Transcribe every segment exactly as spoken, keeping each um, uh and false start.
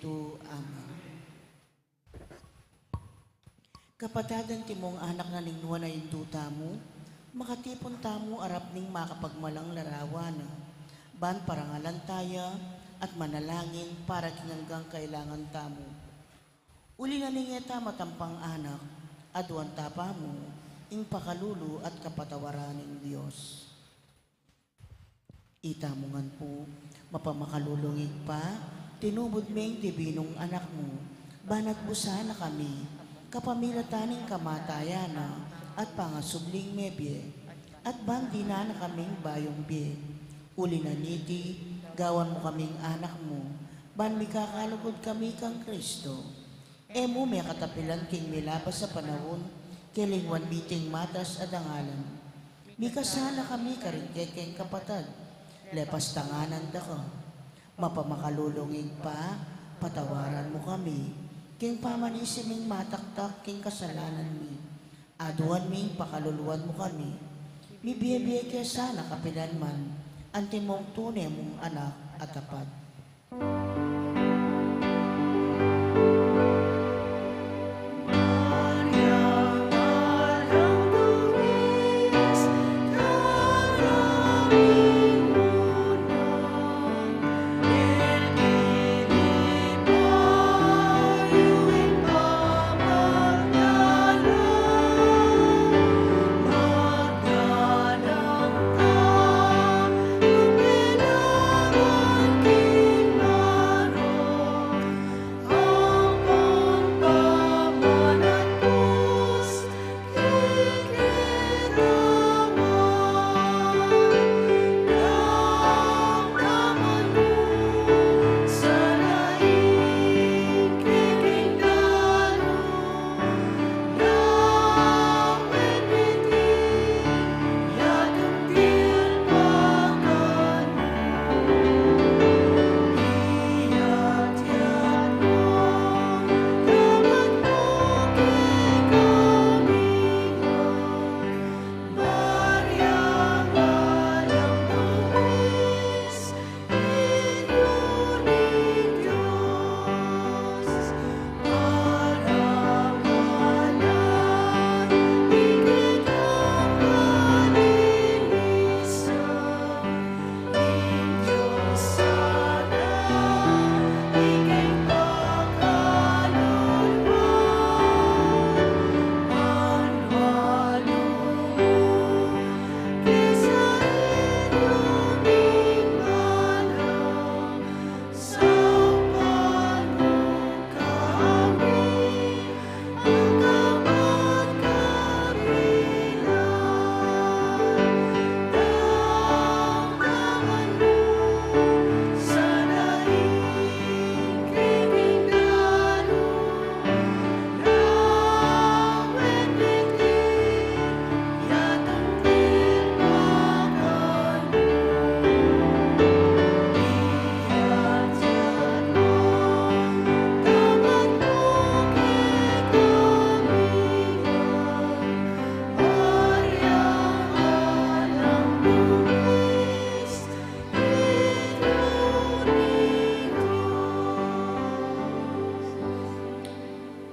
Amen. Kapatad, antimong anak na ning nuan a Indu tamu, makatipun tamu arap ning makapagmalang larawan na, ban parangalan taya at manalangin para king anggang kailangan tamu. Uli na ning e ta matampang anak, aduan ta pa mu ing pakalulu at kapatawaran ning Dios. Itamu ngan pu, mapamakalulung Ibpa, tinubud me ing dibinung Anak mu, ban atbus na kami, kapamilatan ning kamatayan na at pangasubling mebie, at ban dinan na kaming bayung bie. Uli na niti, gawan mu kaming anak mu, ban mikakalugud kami kang Kristo. E mu mekatapilan king milabas a panaun, kelingwan mi iting matas a dangalan. Mikasala kami karing kekeng kapatad, lepas tanganan da ka. Mapamakalulung Ibpa, patawaran mu kami, king pamanisi ming mataktak king kasalanan mi. Aduan ming pakaluluan mu kami, mibie-bie ke sana kapilan man, antimong tune mung anak a tapat.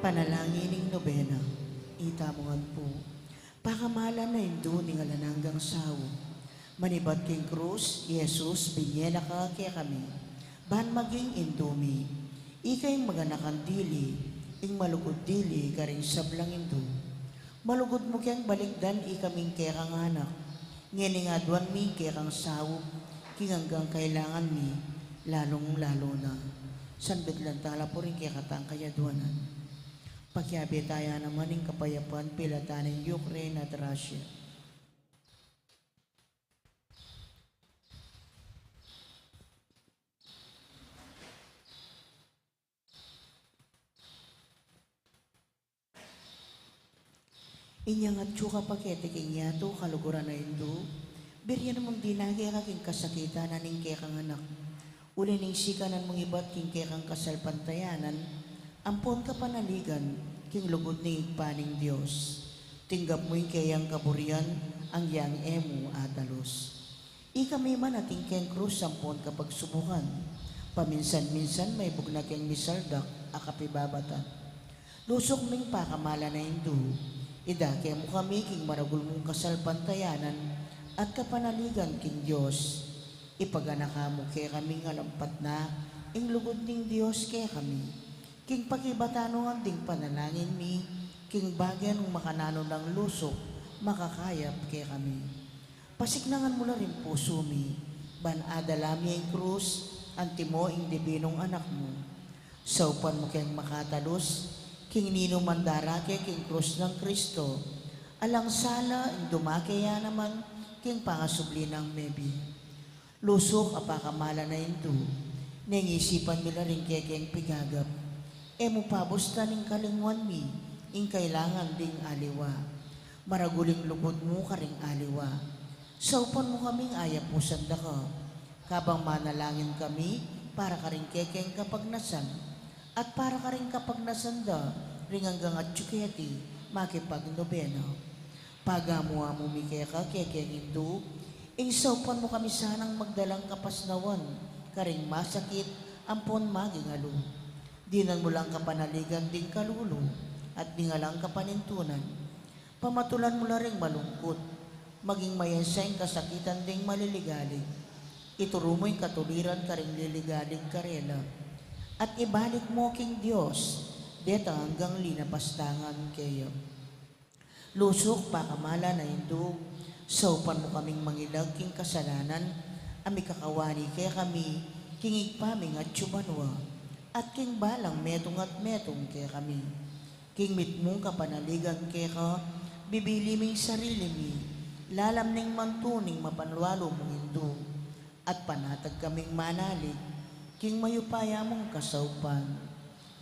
Panalangin ning nobena. Itamu ngan pu. Pakamalan a Indu ning alang anggang saup. Manibat king krus, Jesus, binye na ka kekami, ban maging Indu mi. Ika ing maganakan dili, ing malugud dili karing sablang Indu. Malugud mu keng balikdan ikaming kekang anak. Ngening aduan mi ing kekang saup, king anggang kailangan mi, lalung-lalu na. Sanbit lang tala pu ring kekatang kayaduanan. Pakiabe taya naman ing kapayapan, pilatan ning Ukraine at Russia. Inyang atyu ka pa keti king yatu, kaluguran a Indu, birian mung dinage ka king kasakitan na ning kekang anak. Uli ning sikanan mung ibat king kekang kasalpantayanan, ampon kapanaligan, king lugud ning Ibpa ning Dios. Tinggap mu ing keyang kaburian, anggiyang e mu atalus. Ikami man atin keng krus ampon kapagsubukan, Paminsan-minsan maibug na keng misaldak a kapibabatan. Lusuk ming pakamalan a Indu, idake mu kami king maragul mung kasalpantayanan at kapanaligan king Dios. Ipaganaka mu kekami ing alampat na ing lugud ning Dios kekami. King pakibatan no ding panalangin mi, king bage nung makananu lang lusuk, makakayap kekami. Pasiknangan mu la ring pusu mi, ban adala mi ing krus, antimo ing dibinung Anak mu. Saupan mu keng makatalus, king ninuman darake king krus nang Kristo, alang sala ing dumake ya naman king pangasubli nang mebie. Lusuk a pakamalan a Indu, neng isipan mi la ring kekeng pigagap. E mu pabustan ing kalingwan mi ing kailangan ding aliwa. Maragul ing lugud mu karing aliwa. Saupan mu kaming ayapusan da ka, kabang manalangin kami para karing kekeng kapagnasan, at para karing kapagnasan da ring anggang atyu keti makipagnobena. Pagamu-amu mi keka kekeng Indu, ing saupan mu kami sanang magdalang kapasnawan karing masakit ampon maging alu. Dinan mu lang kapanaligan ding kalulu at ding alang kapanintunan. Pamatulan mu la ring malungkut, maging mayensa ing kasakitan ding maliligalig. Ituru mu ing katuliran karing liligalig karela, at ibalik mu king Dios detang anggang linapastangan keya. Lusuk pakamalan a Indu, saupan mu kaming mangilag king kasalanan a mikakawani kekami king Ibpa ming atsu banua, at king balang metung at metung kekami. King mitmung kapanaligan keka, bibili ming sarili mi lalam ning mantu ning mapanwalu mung Indu, at panatag kaming manalig king mayupaya mung kasaupan.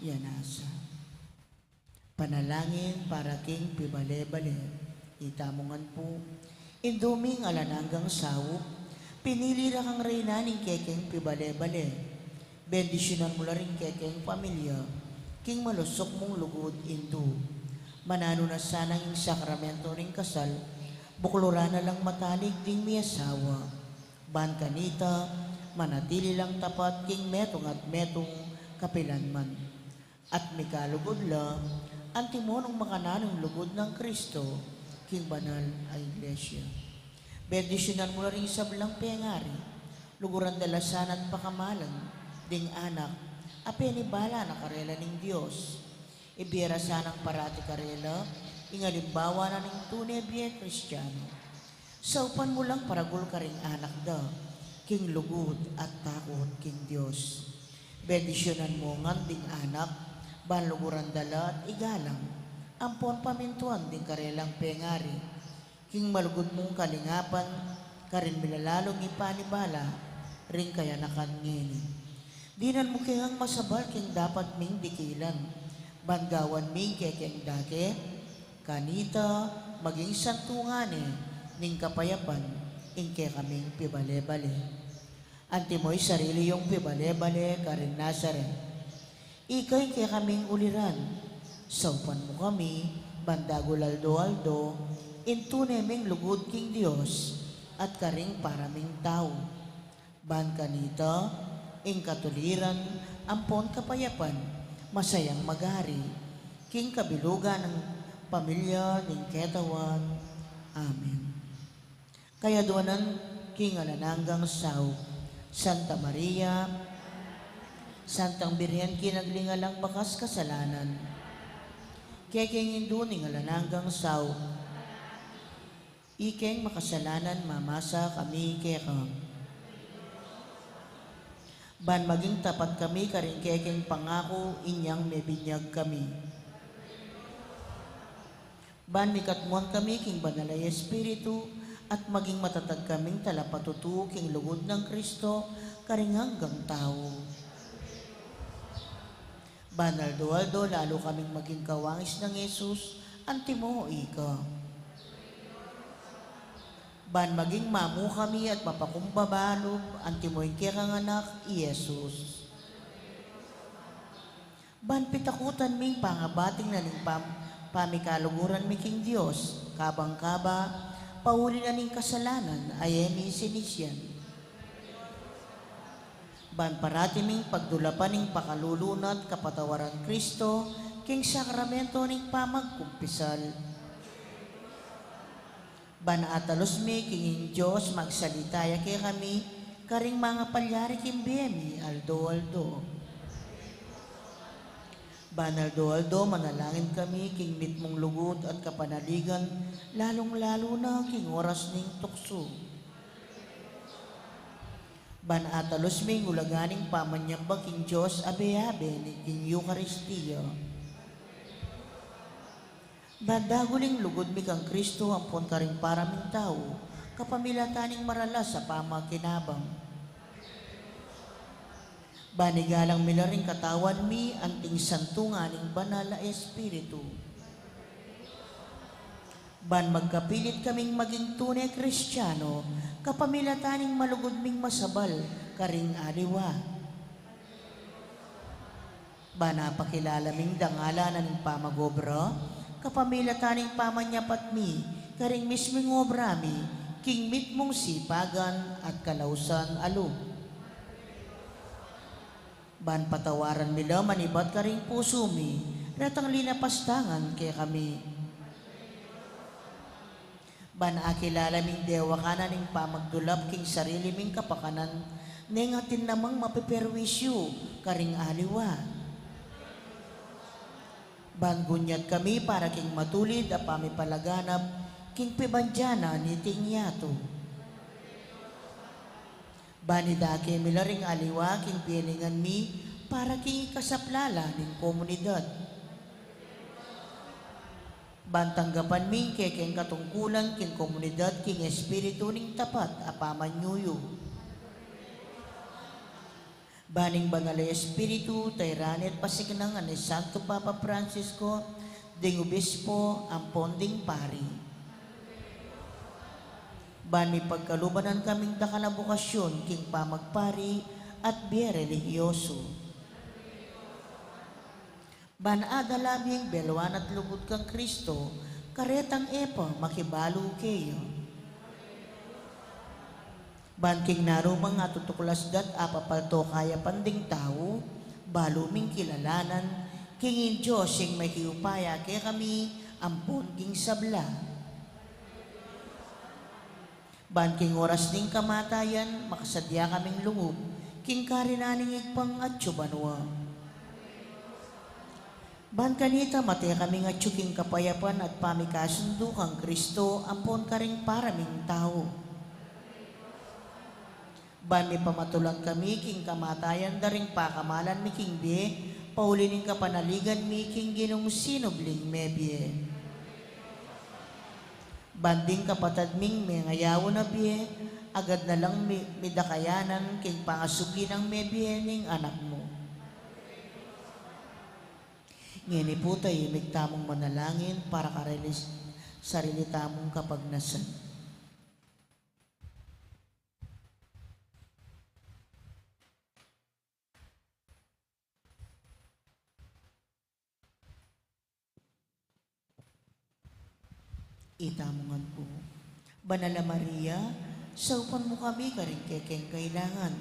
Yan asa. Panalangin para king pibale-bale. Itamu ngan pu. Indu ming alang anggang saup, pinili ra kang reyna ning kekeng pibale-bale. Bendisyunan mu la ring kekeng pamilya king malusuk mung lugud, Indu. Mananu na sana ing sakramento ning kasal, bukluran na lang matalik ding miasawa. Ban kanita, manatili lang tapat king metung at metung kapilan man. At mikalugud la, antimo nung makananu ing lugud nang Kristo king banal a Iglesia. Bendisyunan mu la ring sablang pengari, luguran da la sana't pakamalan ding anak a penibala na karela ning Dios. Ibie ra sanang parati karela ing alimbawa na ning tune bie Kristiano. Saupan mu lang paragul karing anak da king lugud at takut king Dios. Bendisyunan mu ngan ding anak, ban luguran da la at igalang, ampon pamintuan ding karelang pengari king malugud mung kalingapan karing milalalung ipanibala ring kayanakan ngeni. Dinan mu ke ngang masabal king dapat ming dikilan, ban gawan ming kekeng dake, kanita maging santungan ne ning kapayapan ing kekaming pibale-bale. Antimo ing sarili yung pibale-bale karing Nazaret. Ika ing kekaming uliran, saupan mu kami ban dagul aldo-aldo ing tune ming lugud king Dios at karing para ming tau. Ban kanita, ing katuliran ampon kapayapan, masayang magari king kabilugan ning pamilya ning ketawan. Amen. Kayadwanan king alang anggang saup. Santa Maria, Santang Birhen kinagling alang bakas kasalanan, kekeng Indu ning alang anggang saup. Ikeng makasalanan, mamasa kami keka. Ban maging tapat kami karing kekeng pangaku inyang mebinyag kami. Ban mikatmuan kami king Banal a Espiritu, at maging matatag kaming talapatutu king lugud nang Kristo karing anggang tau. Ban aldo-aldo lalu kaming maging kawangis nang Jesus, antimo ika. Ban maging mamu kami at mapakumbaba lub, antimo ing kekang Anak, i Jesus. Ban pitakutan ming pangabating na ning pam-, pamikaluguran mi king Dios, kabang kaba, pauli na ning kasalanan a e mi sinisian. Ban parati ming pagdulapan ing pakalulu na at kapatawaran Kristo, king sakramento ning pamagkumpisal. Ban atalus mi king ing Dios, magsalita ya kekami, karing mangapalyari king bie mi aldo-aldo. Ban aldo-aldo manalangin kami king mitmung lugud at kapanaligan, lalung-lalu na king oras ning tuksu. Ban atalus mi ing ulaga ning pamanyamba king Dios abe-abe ning king Eukaristia. Ban dagul ing lugud mi kang Kristo ampon karing para ming tau, kapamilatan ning maralas a pamakinabang. Ban igalang mi la ring katawan mi anting santungan ning Banal a Espiritu. Ban magkapilit kaming maging tune Kristiano, kapamilatan ning malugud ming masabal karing aliwa. Ban apakilala ming dangalan na ning pamag-obra, kapamilatan ning pamanyapat mi, karing mismung obra mi, king mitmung sipagan at kalausan a lub. Ban patawaran mi la manibat karing pusu mi, retang linapastangan kekami. Ban akilala ming dewakan na ning pamagdulap king sarili ming kapakanan, neng atin namang mapiperwisyu karing aliwa. Ban gunyat kami para king matulid a pamipalaganap, king pibandian na niting yatu. Ban idake mi la ring aliwa king bie ning ngan mi, para king ikasaplala ning komunidad. Ban tanggapan mi ing kekeng katungkulan king komunidad king espiritu ning tapat a pamanyuyu. Ban ing Banal a Espiritu, tairan at pasiknangan ning Santo Papa Francisco, ding obispo, ampon ding pari. Ban mipagkaluban na kaming dakal a bokasyon king pamagpari at bie relihiyosu. Ban adala ming beluan at lugud kang Kristo, karetang e pa makibalu keya. Ban king nanumang atutuklas dat apapalto kayapan ding tau, balu ming kilalanan, king ing Dios ing makiupaya kekami, ampon king sabla. Ban king oras ning kamatayan, makasadya kaming lungub, king karinan ning Ibpang atsu banua. Ban kanita mate kaming atsu king kapayapan at pamikasundu kang Kristo, ampon karing para ming tau. Ban mipamatulan kami king kamatayan da ring pakamalan mi king bie, pauli ning kapanaligan mi king Ginung sinubling mebie. Ban ding kapatad ming mengayawan a bie, agad na lang mi-, midakayanan king pangasubli nang mebie ning Anak mu. Ngeni pu, tahimik tamung manalangin para karing sarili tamung kapagnasan. Itamu ngan pu. Banal a Maria, saupan mu kami karing kekeng kailangan.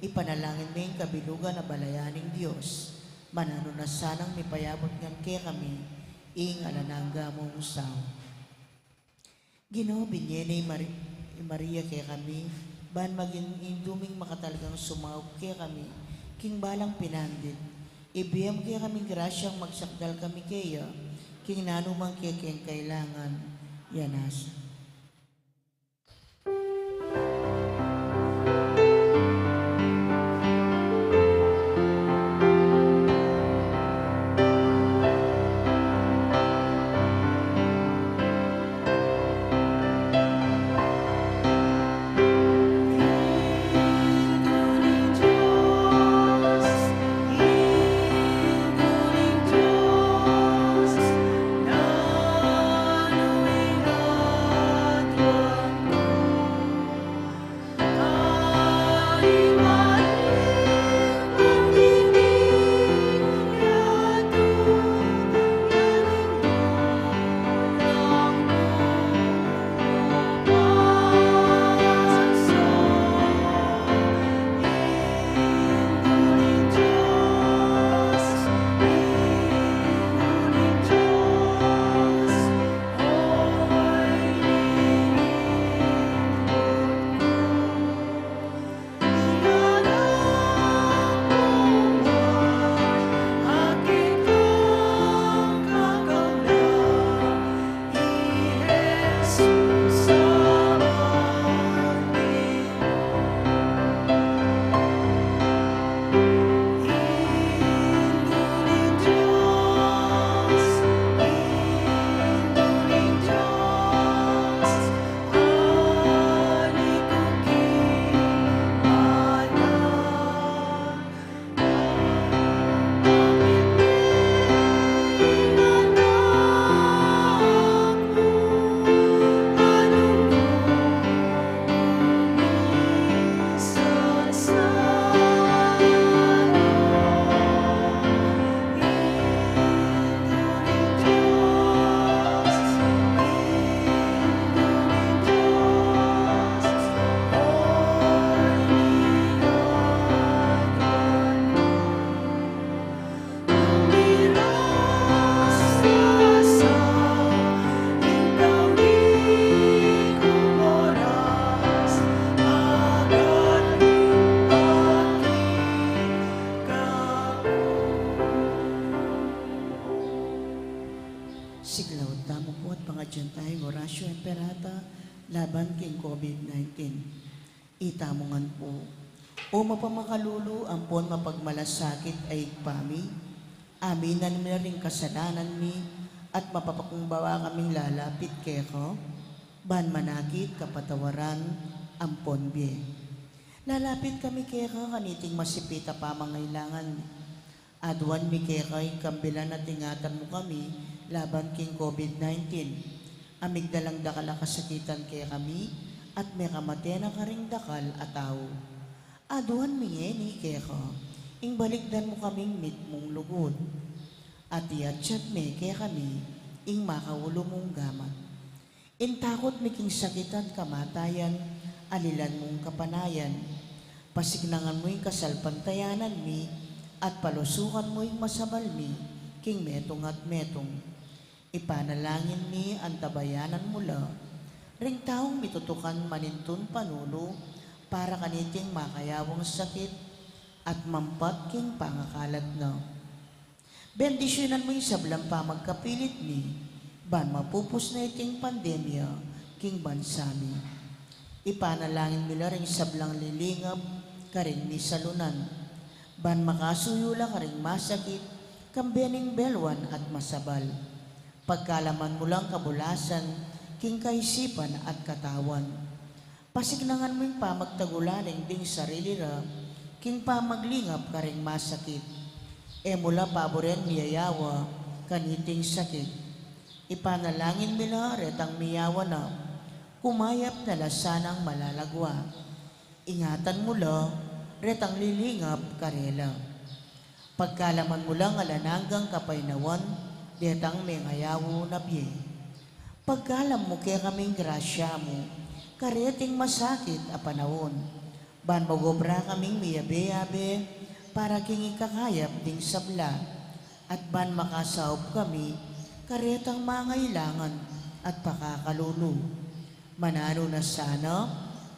Ipanalangin me ing kabilugan a balayan ning Dios. Mananu na sanang mipayabut ngan kekami ing alang angga mung saup. Ginu, binye ne i Mari-, i Maria kekami, ban maging indu ming makatalagang sumaup kekami king balang pinandit. Ibie mu kekami grasyang magsakdal kami keya king nanumang kekeng kailangan. Yana sa. Siglaut tamu pu at pangadyan tayang Oratio Imperata laban king COVID nineteen. Itamu ngan pu. O mapamakalulu ampon mapagmalasakit a Ibpa mi, aminan mi ring kasalanan mi at mapapakumbaba kaming lalapit keka, ban manakit kapatawaran ampon bie. Lalapit kami keka kaniting masipit a pamangailangan mi. Aduan mi keka ing kambilan at ingatan mu kami laban king COVID nineteen. A migdalang dakal a kasakitan kekami at mekamate na karing dakal a tau. Aduan mi ngeni keka ing balikdan mu kaming mitmung lugud. At iatsat me kekami ing makaulu mung gamat. Ing takut mi king sakit at kamatayan, alilan mung kapanayan. Pasiknangan mu ing kasalpantayanan mi, at palusukan mu ing masabal mi king metung at metung. Ipanalangin mi antabayanan mu la ring taung mitutukan manintun panulu para kaniting makayawang sakit at mampat king pangakalat na. Bendisyunan mu ing sablang pamagkapilit mi, ban mapupus na iting pandemya king bansa mi. Ipanalangin mi la ring sablang lilingap karing misalunan, ban makasuyu la karing masakit, kambe ning belwan at masabal. Pagkalaman mu lang kabulasan king kaisipan at katawan. Pasiknangan mu ing pamagtagulaling ding sarili ra king pamaglingap karing masakit. E mu la paburen miyayawa kaniting sakit. Ipanalangin mi la retang miyawa na, kumayap na la sanang malalagwa. Ingatan mu la retang lilingap karela. Pagkalaman mu lang alang anggang kapaynawan detang mengayaw na bie. Pagkalam mu kekaming grasya mu kareting masakit a panaun, ban magobra kaming miyabe-yabe para king ikakayap ding sabla, at ban makasaup kami karetang mangailangan at pakakalulu. Mananu na sana,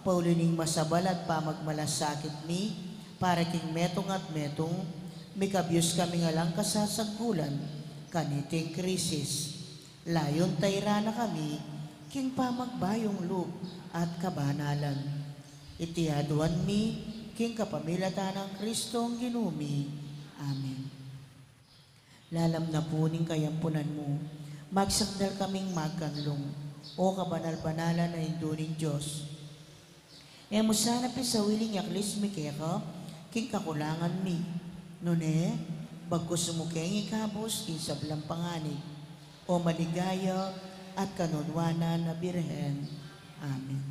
pauli ning masabal at pamagmalasakit mi para king metung at metung, mikabyus kaming alang kasasagkulan kaniting krisis. Layun tairan na kami king pamagbayung lub at kabanalan. Iti aduan mi king kapamilatan nang Kristong Ginu mi. Amen. Lalam na pu ning kayampunan mu, magsakdal kaming magkanlung, O kabanal-banalan a Indu ning Dios. E mu sana pisawili ing yaklis mi keka king kakulangan mi, nune bagkus mu keng ikabus king sablang panganib, O maligaya at kanunwanan a Birhen. Amen.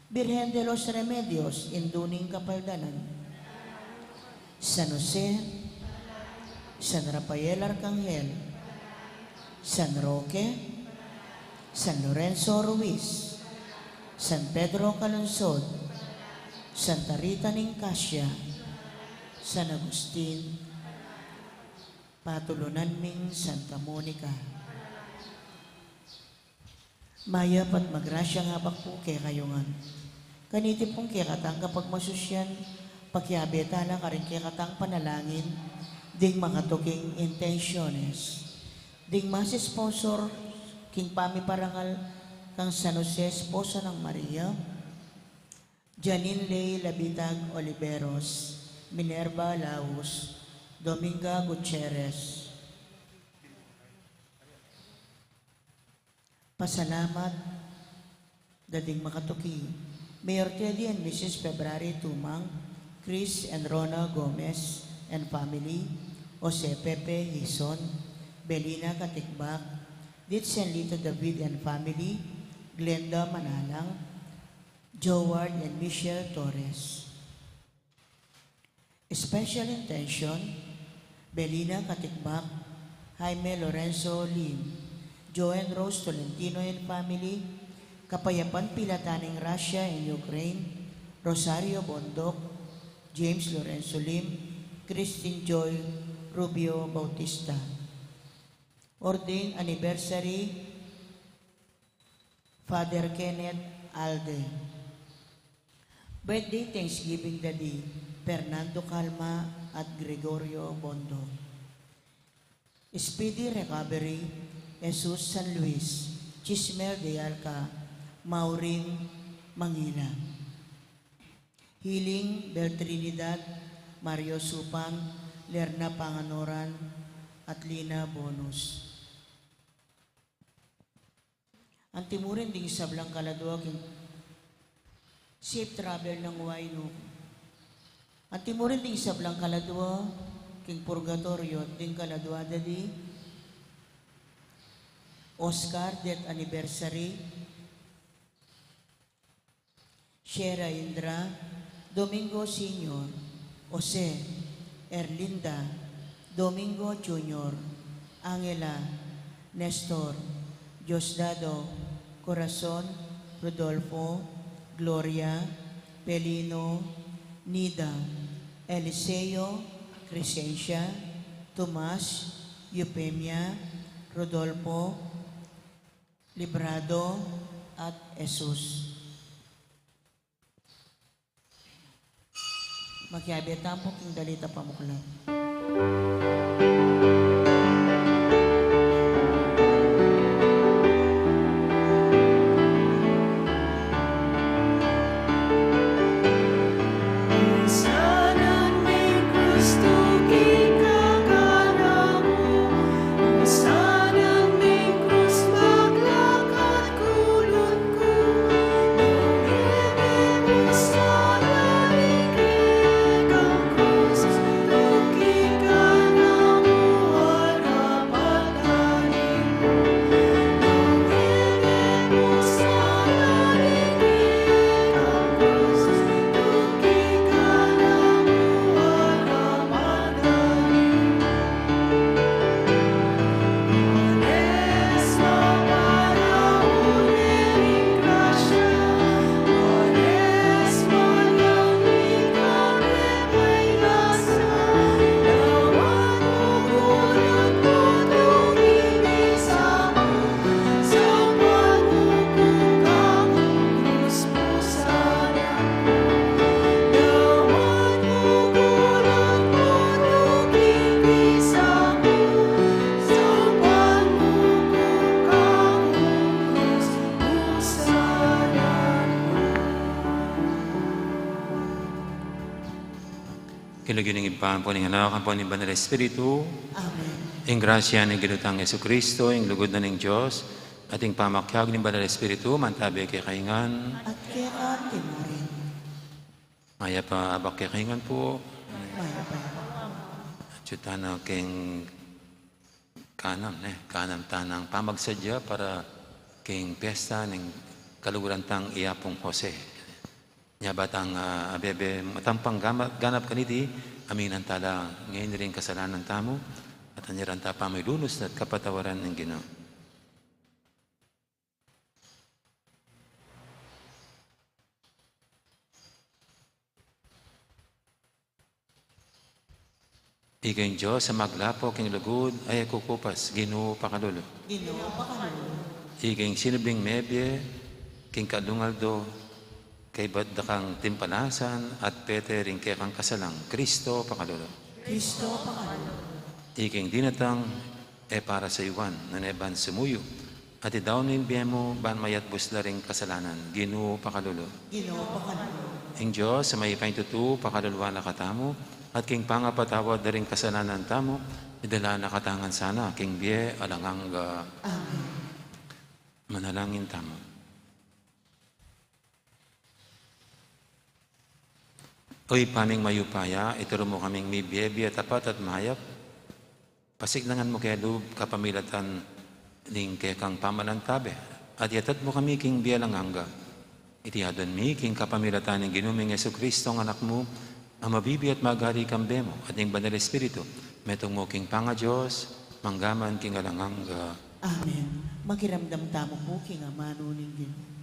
Birhen de los Remedios, Indu ning Kapaldanan. San Jose, San Rafael Arcangel, San Roque, San Lorenzo Ruiz, San Pedro Calungsod, Santa Rita ning Cascia, San Agustin, patulunan ming Santa Monica. Mayap at magrasyang abak pu kekayu ngan. Kaniti pung kekatang kapagmasusyan, pakiabe tala karing kekatang panalangin ding makatuking intensyones. Ding mas sponsor king pamiparangal kang San Jose, Esposo nang Maria, Janine Ley Labitag Oliveros, Minerva Laus, Dominga Gutierrez. Pasalamat da ding makatuki, Mayor Teddy and Missus February Tumang, Chris and Rona Gomez and family, Jose Pepe Hison, Belina Katikbak, Ditz and Lito David and family, Glenda Manalang, Joward and Michelle Torres. Special intention, Belina Katikbak, Jaime Lorenzo Lim, Joan Rose Tolentino and family, Kapayapan Pilatan ning Russia and Ukraine, Rosario Bondoc, James Lorenzo Lim, Christine Joy Rubio Bautista. Ordained anniversary, Father Kenneth Alde. Birthday Thanksgiving Daddy Fernando Calma at Gregorio Bondo. Speedy recovery, Jesus San Luis, Chismer de Alca, Maureen Mangila. Healing, Bel Trinidad, Mario Supan, Lerna Panganoran, at Lina Bonus. Antimurin ding sablang kaladua king safe travel nang Wainu. Antimurin ding sablang kaladua king purgatorio, ding kaladua da di Oscar, death anniversary, Shera Indra, Domingo Senior, Jose, Erlinda, Domingo Junior, Angela, Nestor, Diosdado, Corazon, Rodolfo, Gloria, Pelino, Nida, Eliseo, Crescencia, Tomas, Eufemia, Rodolfo, Librado, at Jesus. Makiabe tamu king dalit a pamuklat. King lagyu ning Ibpa, ampo ning Anak, ampo ning Banal Espiritu. Amen. Ing grasya ning Ginu tang Jesucristo, ing lugud na ning Dios, at ing pamakiabe ning Banal Espiritu, mantabe kekayu ngan. At keka mu rin. Mayap a abak kekayu ngan pu. Mayap a abak. Atyu tana king kanam, ne, kanam tanang pamagsadya para king piyesta ning kaluguran tang i Apung Jose. Nya ba tang, ah, abebe, matampang gama-, ganap kaniti, aminan tala ngeni ring kasalanan tamu, at anyaran ta pamilunus na at kapatawaran ning Ginu. Ika ing Dios a maglapo king lugud, a e kukupas, Ginu pakalulu. Ginu pakalulu. Ika ing sinubling mebie king katlung aldo, kaybat da kang timpalasan at pete ring kekang kasalang, Kristo pakalulu. Kristo pakalulu. Ika ing dinatang e para sayuan, nune ban sumuyu, at idaun ing bie mu ban mayatbus la ring kasalanan, Ginu pakalulu. Ginu pakalulu. Ing Dios a mayupayang tutu pakaluluan na katamu, at king pangapatawad da ring kasalanan tamu, idala na katamu ngan sana king bie alang angga. Amen. Manalangin tamu. O Ibpa ming mayupaya, ituru mu kaming mibie bie a tapat at mayap, pasiglangan mu ke lub kapamilatan ning kekang pamalantabe, at iyatas mu kami king bie alang angga. Iti adwan mi king kapamilatan ning Ginu ming Jesucristo a Anak mu, a mabibie at magari kambe mu, at ning Banal Espiritu, metung mu king pangaDios, mangga man king alang angga. Amen. Makiramdam tamu pu king amanu ning Ginu.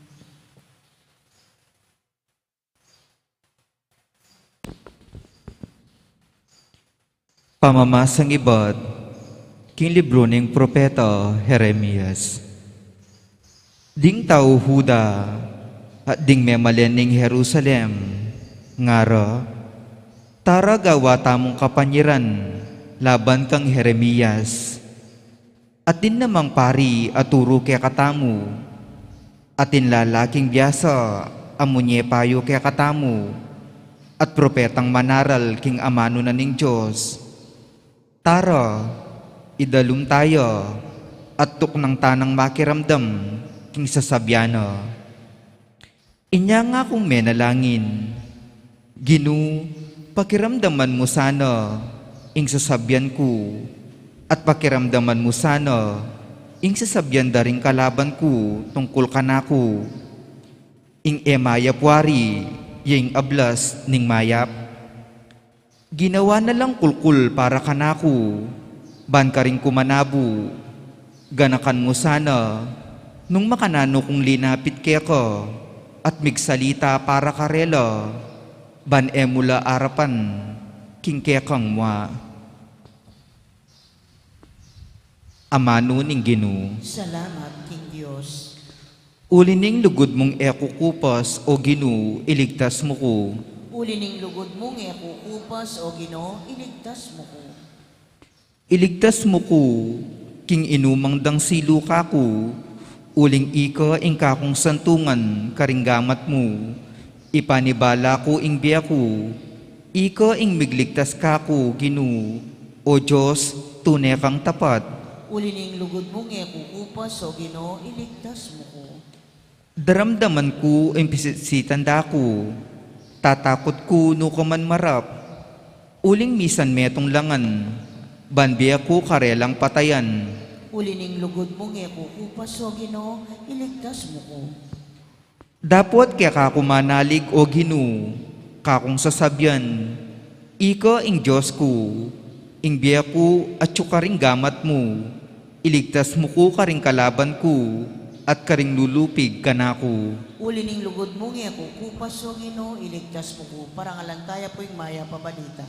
Pamamasang ibat king libru ning propeta Jeremias. Ding tau Juda at ding memalen ning Jerusalem, ngara, tara gawa tamung kapanyiran laban kang Jeremias. Atin namang pari a turu kekatamu, atin lalaking biasa a munye payu kekatamu, at propetang manaral king amanu na ning Dios. Tara, idalum taya, at tuknang tanang makiramdam king sasabian na. Inya ngakung menalangin, Ginu, pakiramdaman mu sana ing sasabian ku, at pakiramdaman mu sana ing sasabian da ring kalaban ku tungkul kanaku. Ing e mayap wari, ya ing ablas ning mayap. Ginawa na lang kulkul para kanaku, ban karing kumanabu, ganakan mu sana, nung makananu kung linapit keka, at migsalita para karela, ban e mu la arapan, king kekang mua. Amanu ning Ginu. Salamat king Dios. Uli ning lugud mung e kukupas, O Ginu, iligtas mu ku. Uli ning lugud mung e kukupas, O Ginu, iligtas mu ku. Iligtas mu ku, king inumang dang silu kaku, uling ika ing kakung santungan karing gamat mu. Ipanibala ku ing bie ku, ika ing migligtas kaku, Ginu, O Dios, tune kang tapat. Uli ning lugud mung e kukupas, O Ginu, iligtas mu ku. Daramdaman ku ing pisitsitan da ku, tatakut ku nu ka man marap. Uling misan metung langan, ban bie ku karelang patayan. Uli ning lugud mung e kukupas, O Ginu, iligtas mu ku. Dapot keka ku manalig, O Ginu, kakung sasabian, ika ing Dios ku, ing bie ku atyu karing gamat mu, iligtas mu ku karing kalaban ku, at karing lulupig kanaku. Uli ning lugud mung e kukupas, O Ginu, iligtas mu ku. Parangalan taya pu ing mayap a balita.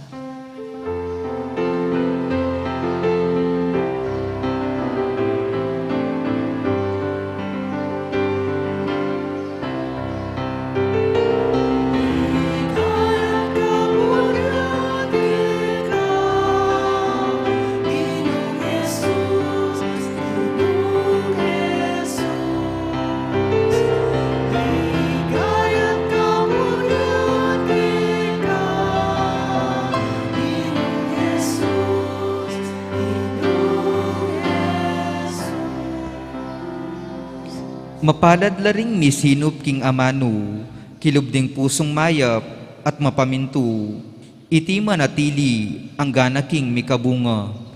Mapalad la ring misinup king amanu, kilub ding pusung mayap at mapamintu, iti manatili anggana king mikabunga.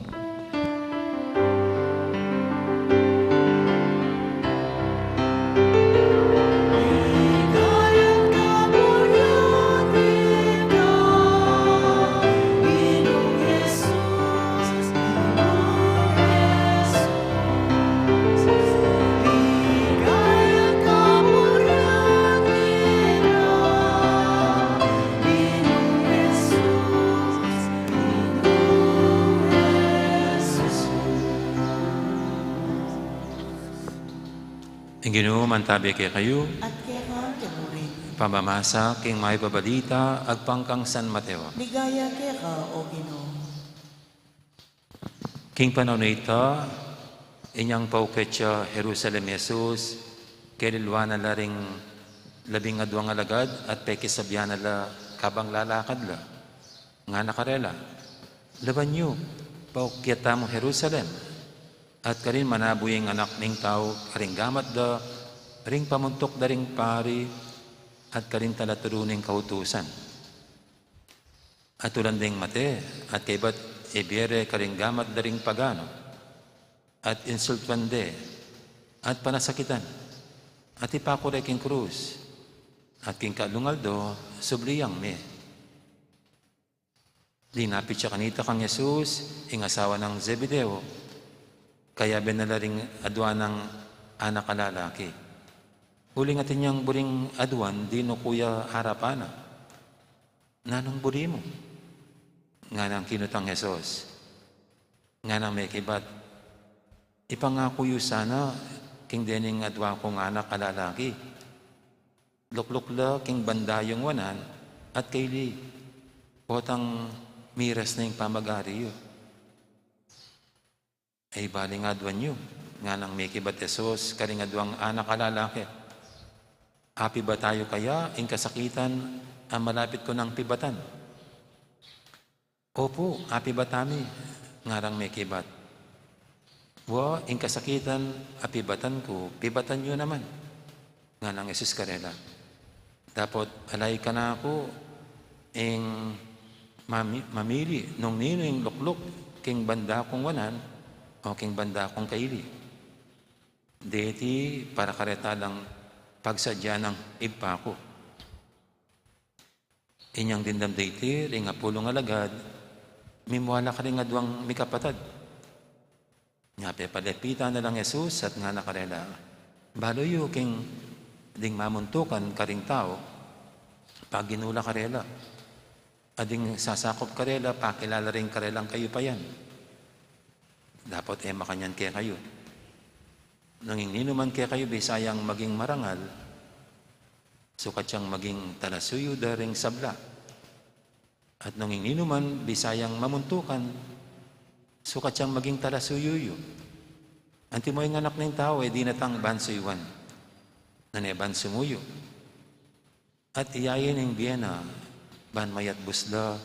Ing Ginu mantabi kekayu. At keka mu rin. Pamamasa king mayap a balita agpang kang San Mateo. Ligaya keka, O Ginu. King panaun a ita, inyang paukit ya Jerusalem i Jesus, keliluan na la ring labing aduang alagad at pekisabian na la kabang lalakad la. Ngana karela, Lawan yu, paukit tamu Jerusalem, at karin manabu ya ing Anak ning Tau karing gamat da, ring pamuntuk da ring pari, at karing talaturu ning kautusan. Atulan deng mate, at kaybat ibie re karing gamat da ring pagano, at insultuan de, at panasakitan, at ipaku re king krus, at king kaalung aldo, subli yang me. Linapit ya kanita kang Jesus ing asawa nang Zebedeo, kayabe na la ring adua nang anak a lalaki. Uling atin yang buring aduan dinu ku ya arapan na. Nanung buri mu? Nganang kinutang Jesus. Nganang mekibat, Ipangaku yu sana king dening adua kung anak a lalaki. Lukluk la king banda yung wanan at kaili, potang miras na ing pamag-ari yu. Ay, bali nga aduan yu, nganang mekibat Jesus karing aduang anak a lalaki. Apibata yu kaya ing kasakitan a malapit ko nang pibatan? Opu, apibata mi, ngarang mekibat. Wa, ing kasakitan a pibatan ku, pibatan yu naman, nganang Jesus karela. Dapot ala kanaku ing mami-, mamili nung ninu ing lukluk king banda kung wanan o king banda kung kaili. Deti para kareta lang pagsadya nang Ibpa ku. Inyang dimdam deti, ring apulung alagad mimwala karing aduang mikapatad. Nya pepalapitan na lang Jesus at ngana karela, "Balu yu king ding mamuntukan karing tau, paginula karela, at ding sasakup karela, pakilala rin karelang kayupayan. Dapot e makanyan kekayu. Nung ing ninuman kekayu bisayang maging marangal, sukat yang maging talasuyu da ring sabla. At nung ing ninuman bisayang mamuntukan, sukat yang maging talasuyu yu. Antimo ing Anak ning Tau e dinatang ban suyuan, nune ban sumuyu. At iyain ing bie na ban mayatbus da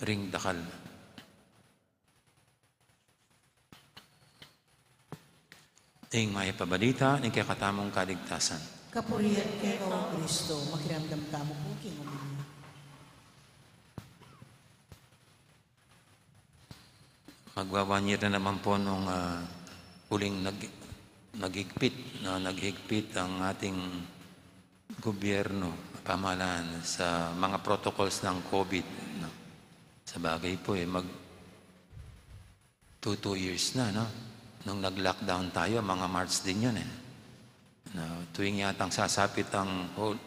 ring dakal." Ing mayap a balita ning kekatamung kaligtasan. Kapurian keka, O Kristo. Makiramdam tamu pu king omelia. Magwa-one year na naman po nung, ah, huling nag-, naghigpit, na naghigpit ang ating gobyerno, pamahalaan sa mga protocols ng COVID, no? Sabagay po, eh, mag two, two years na, no? Nung nag-lockdown tayo, mga March din yun, eh. No, tuwing yatang sasapit ang hol-,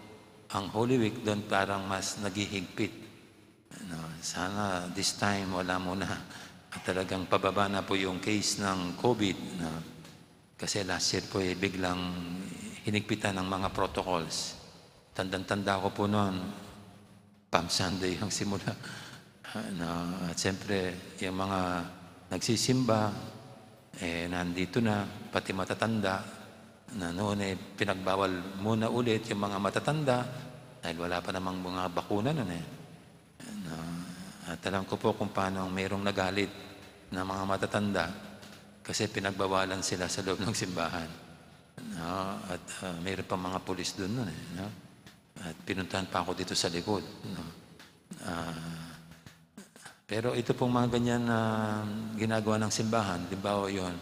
ang Holy Week, doon parang mas naghihigpit. No, sana this time wala muna. At talagang pababa na po yung case ng COVID, no? Kasi last year po, eh, biglang hinigpitan ang mga protocols. Tandang-tanda ko po noon, Palm Sunday ang simula. No, at siyempre, yung mga nagsisimba, eh, nandito na, pati matatanda, na noon, eh, pinagbawal muna ulit yung mga matatanda dahil wala pa namang mga bakuna noon, eh. No, at alam ko po kung paano ang merong nagalit na mga matatanda kasi pinagbawalan sila sa loob ng simbahan. No, at, ah, meron pang mga pulis dun nun, eh, no? At pinuntahan pa ako dito sa likod, no? Ah, pero ito pong mga ganyan na ginagawa ng simbahan, halimbawa yun,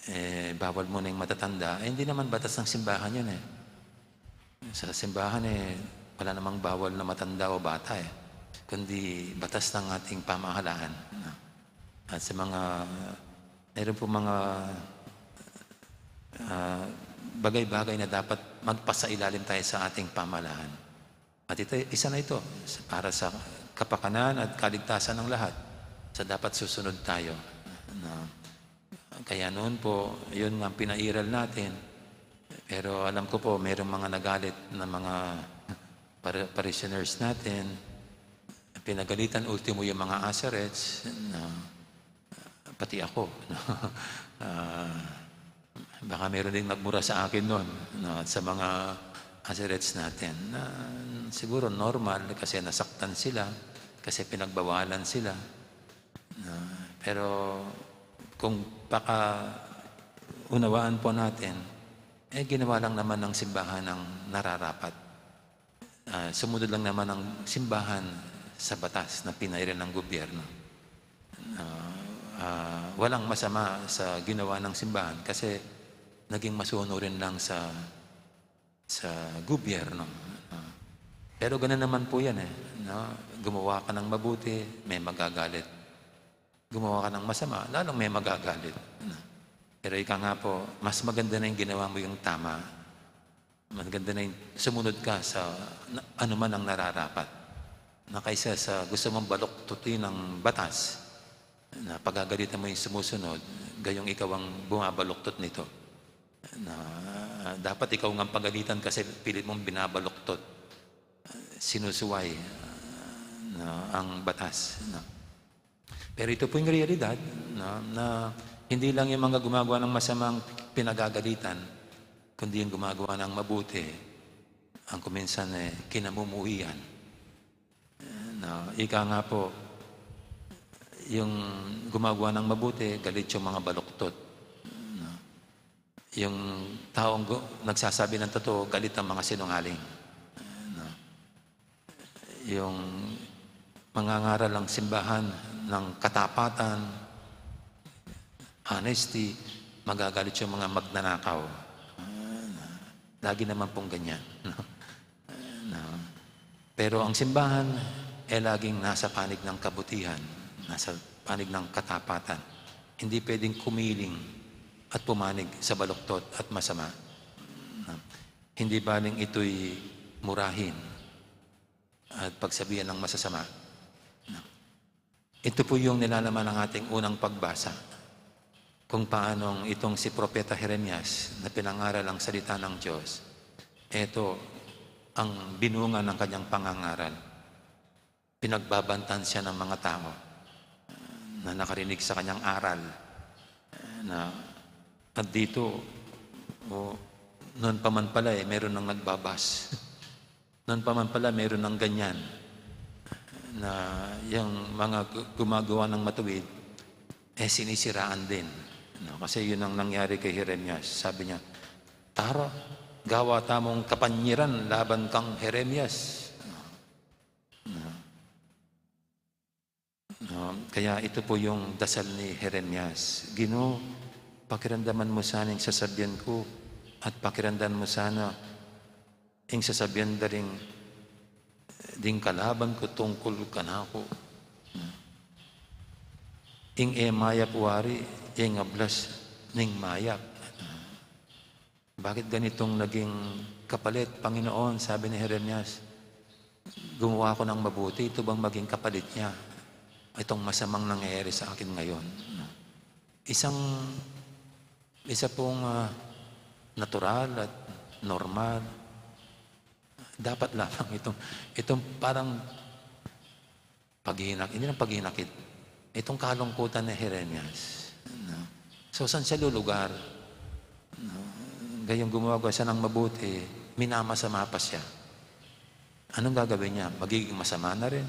eh, bawal muna yung matatanda, eh, hindi naman batas ng simbahan yun, eh. Sa simbahan, eh, wala namang bawal na matanda o bata, eh, kundi batas ng ating pamahalaan, no? At sa mga, meron po mga, ah, bagay-bagay na dapat magpasailalim tayo sa ating pamahalaan. At ito, isa na ito sa, para sa kapakanan at kaligtasan ng lahat. Sa dapat susunod tayo, no? Kaya noon po, yun nga ang pinairal natin. Pero alam ko po, merong mga nagalit na mga par-, parishioners natin. Pinagalitan ultimo yung mga Azaretes, no? Pati ako, no? Ah, baka meron ding nagmura sa akin noon, no? At sa mga Azaretes natin, na siguro normal kasi nasaktan sila, kasi pinagbawalan sila. No? Pero kung pakaunawaan po natin, eh, ginawa lang naman ng simbahan ang nararapat. Ah, sumunod lang naman ang simbahan sa batas na pinairal ng gobyerno. Ah, ah, walang masama sa ginawa ng simbahan kasi naging masunurin lang sa, sa gobyerno, no? Pero ganun naman po yan, eh, no? Gumawa ka ng mabuti, may magagalit. Gumawa ka ng masama, lalong may magagalit, no? Pero ika nga po, mas maganda na yung ginawa mo yung tama. Maganda na yung sumunod ka sa na, anuman ang nararapat. Na kaysa sa gusto mong baluktutin ang batas, na pagagalitan mo yung sumusunod, gayong ikaw ang bumabaluktot nito. Na dapat ikaw nga ang pagalitan kasi pilit mong binabaluktot, sinusuway, ah, na ang batas, no? Pero ito po yung realidad, no, na Hindi lang yung mga gumagawa ng masamang pinagagalitan, kundi yung gumagawa ng mabuti, ang kuminsan, eh, kinamumuhian. Na, ika nga po, yung gumagawa ng mabuti, galit yung mga baluktot. Na, yung taong gu-, nagsasabi ng totoo, galit ang mga sinungaling. Na, yung mangangaral ang simbahan ng katapatan, honesty, magagalit yung mga magnanakaw. Na, lagi naman pong ganyan. No? Pero ang simbahan, eh, laging nasa panig ng kabutihan, nasa panig ng katapatan. Hindi pwedeng kumiling at pumanig sa baluktot at masama. Hindi baling ito'y murahin at pagsabihan ng masasama. Ito po yung nilalaman ng ating unang pagbasa, kung paanong itong si Propeta Jeremias na pinangaral ang salita ng Diyos, eto ang binunga ng kanyang pangangaral. Pinagbabantan siya ng mga tao na nakarinig sa kanyang aral, na, at dito, o, noon pa man pala, eh, meron nang nagbabas. Noon pa man pala, meron ng ganyan, na yung mga gu-, gumagawa ng matuwid, eh, sinisiraan din. No? Kasi yun ang nangyari kay Jeremias. Sabi niya, "Tara, gawa tamung kapanyiran laban kang Jeremias." No? No? No? Kaya ito po yung dasal ni Jeremias, "Ginu, pakiramdaman mo sana yung sasabihan ko at pakiramdaman mo sana yung sasabihan da ring, ding kalaban ku tungkul kanaku. Ing e mayap wari, ing ablas ning mayap." Bakit ganitong naging kapalit, Panginoon? Sabi ni Jeremias, "Gumawa ko ng mabuti, ito bang maging kapalit niya itong masamang nangyayari sa akin ngayon?" Isang, isa pong, ah, natural at normal. Dapat lamang itong, itong parang paghihinak-, hindi lang paghihinakit, itong kalungkutan ni Jeremias. No? So, saan siya lulugar? No? Gayong gumagawa siya ng mabuti, minamasama pa siya. Anong gagawin niya? Magiging masama na rin.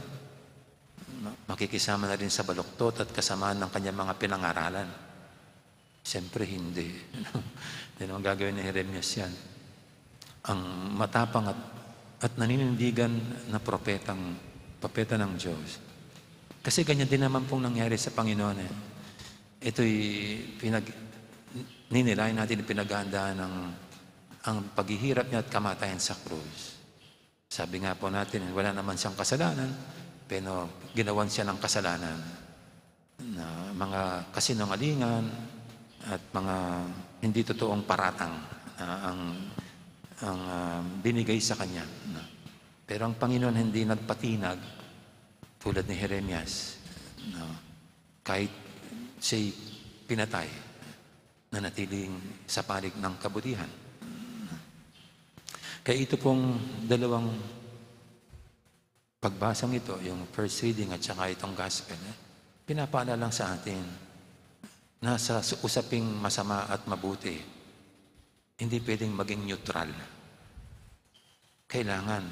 Ma-, makikisama na rin sa baluktot at kasamaan ng kanyang mga pinangaralan. Siyempre, hindi. Hindi naman gagawin ni Jeremias yan. Ang matapang at, at naninindigan na propetang, propeta ng Diyos. Kasi ganyan din naman pong nangyari sa Panginoon, eh. Ito'y pinag-, ninilay natin, pinaghahandaan ng, ang paghihirap niya at kamatayan sa krus. Sabi nga po natin, wala naman siyang kasalanan, pero ginawan siya ng kasalanan na mga kasinungalingan at mga hindi totoong paratang na ang, ang, ah, binigay sa kanya, no? Pero ang Panginoon hindi nagpatinag tulad ni Jeremias, no? Kahit siya'y pinatay, nanatiling sa panig ng kabutihan. Kaya ito pong dalawang pagbasang ito, yung first reading at saka itong gospel, eh, pinapaalala lang sa atin na sa su-, usaping masama at mabuti, hindi pwedeng maging neutral. Kailangan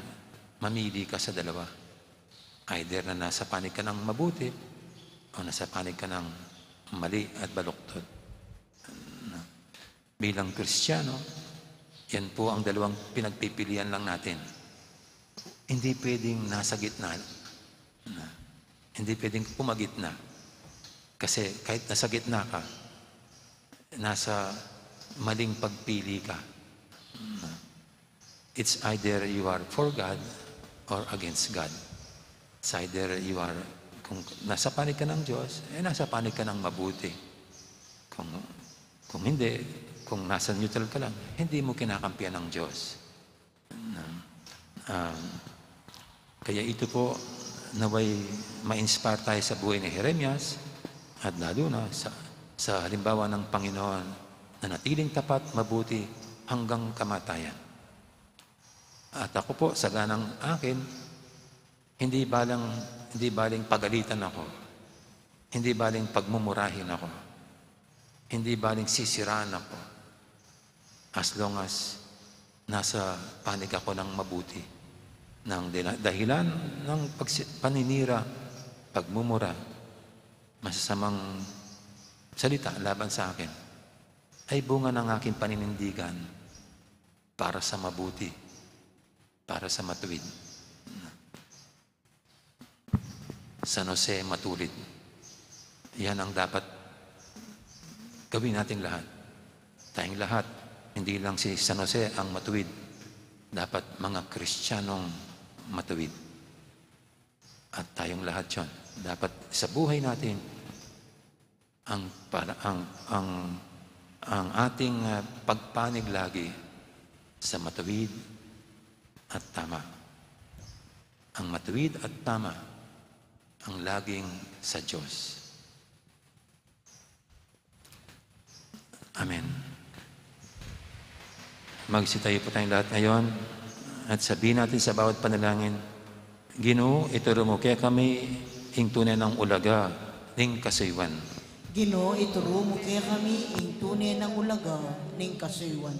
mamili ka sa dalawa. Either na nasa panig ka ng mabuti o nasa panig ka ng mali at baluktot. Bilang Kristiyano, yan po ang dalawang pinagpipilian lang natin. Hindi pwedeng nasa gitna. Na, hindi pwedeng pumagitna. Kasi kahit nasa gitna ka, nasa maling pagpili ka. Na, it's either you are for God or against God. It's either you are, kung nasa panig ka ng Diyos, eh, nasa panig ka ng mabuti. Kung, kung hindi, kung nasa neutral ka lang, hindi mo kinakampihan ng Diyos. Na, ah, kaya ito po, naway ma-inspire tayo sa buhay ni Jeremias, at lalo na sa, sa halimbawa ng Panginoon na natiling tapat, mabuti hanggang kamatayan. At ako po, sa ganang akin, hindi balang, hindi baling pagalitan ako, hindi baling pagmumurahin ako. Hindi baling sisiraan ako. As long as nasa panig ako ng mabuti, ng dila-, dahilan ng pagsi-, paninira, pagmumura, masasamang salita laban sa akin, ay bunga ng aking paninindigan para sa mabuti, para sa matuwid. San Jose matuwid. Yan ang dapat gawin nating lahat. Tayong lahat, hindi lang si San Jose ang matuwid. Dapat mga Kristiyanong matuwid. At tayong lahat yon. Dapat sa buhay natin, ang para-, ang, ang, ang ating, ah, pagpanig lagi sa matuwid at tama. Ang matuwid at tama ang laging sa Diyos. Amen. Magsitayo po tayong lahat ngayon at sabihin natin sa bawat panalangin, "Ginu, ituru mu kekami ing tune nang ulaga ning kasuyuan." Ginu, ituru mu kekami ing tune nang ulaga ning kasuyuan.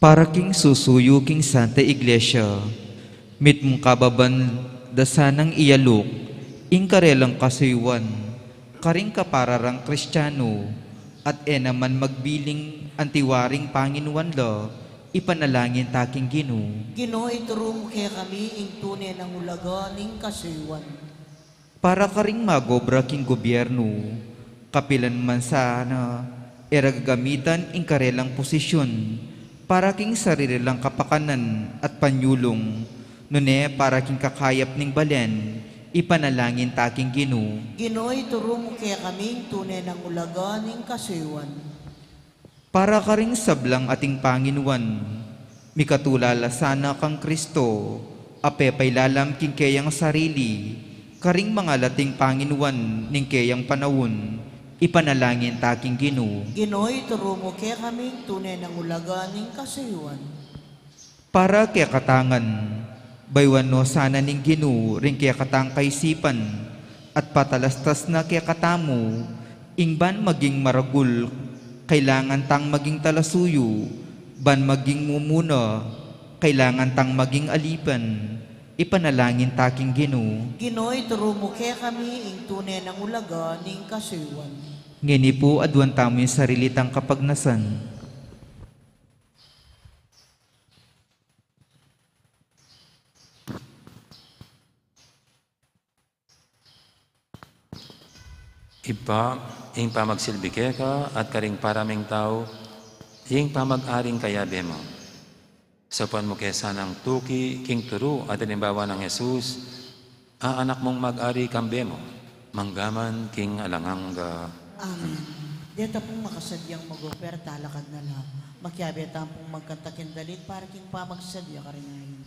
Para king susuyu king Santa Iglesia, mitmung kababan da sanang iyaluk ing karelang kasuyuan karing kapara rang Kristiano, at e naman magbiling antiwaring panginuan la, ipanalangin ta king Ginu. Ginu, ituru mu kekami ing tune nang ulaga ning kasuyuan. Para karing magobra king gobyernu, kapilan man sana e ra gagamitan ing karelang posisyun para king sarili lang kapakanan at panyulung, nune para king kakayap ning balen, ipanalangin ta king Ginu. Ginu, ituru mu kekami ing tune nang ulaga ning kasuyuan. Para karing sablang ating panginuan, mikatulala sana kang Kristo, a pepailalam king keyang sarili, karing mangalating panginuan ning keyang panaun, ipanalangin ta king Ginu. Ginu, ituru mu kekami ing tune nang ulaga ning kasuyuan. Para kekatang ngan, bayuan no sana ning Ginu ring kekatang kaisipan, at patalastas na kekatamu, ing ban maging maragul, kailangan tang maging talasuyu, ban maging mumuna, kailangan tang maging alipan, ipanalangin ta king Ginu. Ginu, ituru mu kekami ing tune nang ulaga ning kasuyuan. Ngeni pu, aduan tamu ing sarili tang kapagnasan. Ibpa, ing pamagsilbi keka at karing para ming tau, ing pamag-aring kayabe mu. Saupan mu ke sanang tuki king turu at alimbawa nang Jesus, a Anak mung mag-ari kambe mu, mangga man king alang angga. Amen. Deta pung makasadyang mag-operta, lakad na la. Makiabe tamu pung magkanta king dalit para king pamagsadya karing ayin.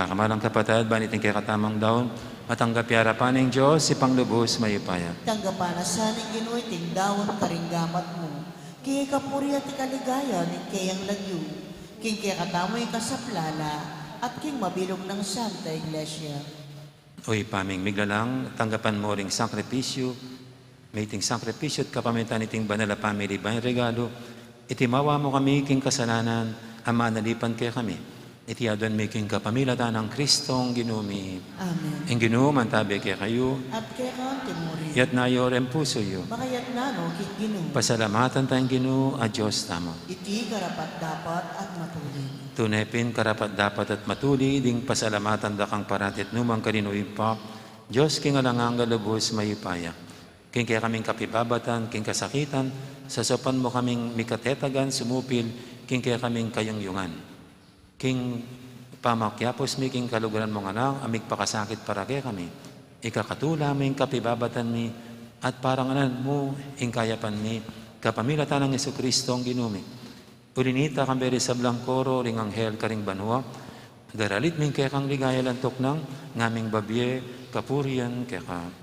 Kamalan, kapatad, ban iting kekatamung daun, matanggap ya arapan ning Dios, Ibpang lubus mayupaya. Tanggapan na sa ning Ginu iting daun karing gamat mu, king kapurian at ikaligaya ning keyang lagyu, king kekatamung kasaplalan, at king mabilug nang Santa Iglesia. O Ibpa ming miglalang, tanggapan mu ring sakripisyu, miting sakripisyu at kapamilatan iting banal a pamili ban regalu, iti mawa mu kami king kasalanan a manalipan kekami. Iti aduan mi king kapamilatan nang Kristong Ginu mi. Amen. Ing Ginu mantabi kekayu. At keka mu rin. Itas yu ring pusu yu. Makatas no king Ginu. Pasalamatan taya ing Ginu a Dios tamu. Iti karapat-dapat at matulid. Tune pin karapat-dapat at matulid ing pasalamatan da kang parati at nu man karin, O Ibpa, Dios king alang angga, lubus mayupaya. King kekaming kapibabatan, king kasakitan, sasaupan mu kaming mikatetagan sumupil king kekaming kayungyungan. King pamakiapus mi king kaluguran mung Anak a migpakasakit para kekami, ikakatula mu ing kapibabatan mi at parangalan mu ing kayapan mi, kapamilatan nang Jesucristo a Ginu mi. Uli nita, kambe ring sablang koro ring anghel karing banua, daralit mi ing kekang ligaya, lantuk nang ngaming babie kapurian keka.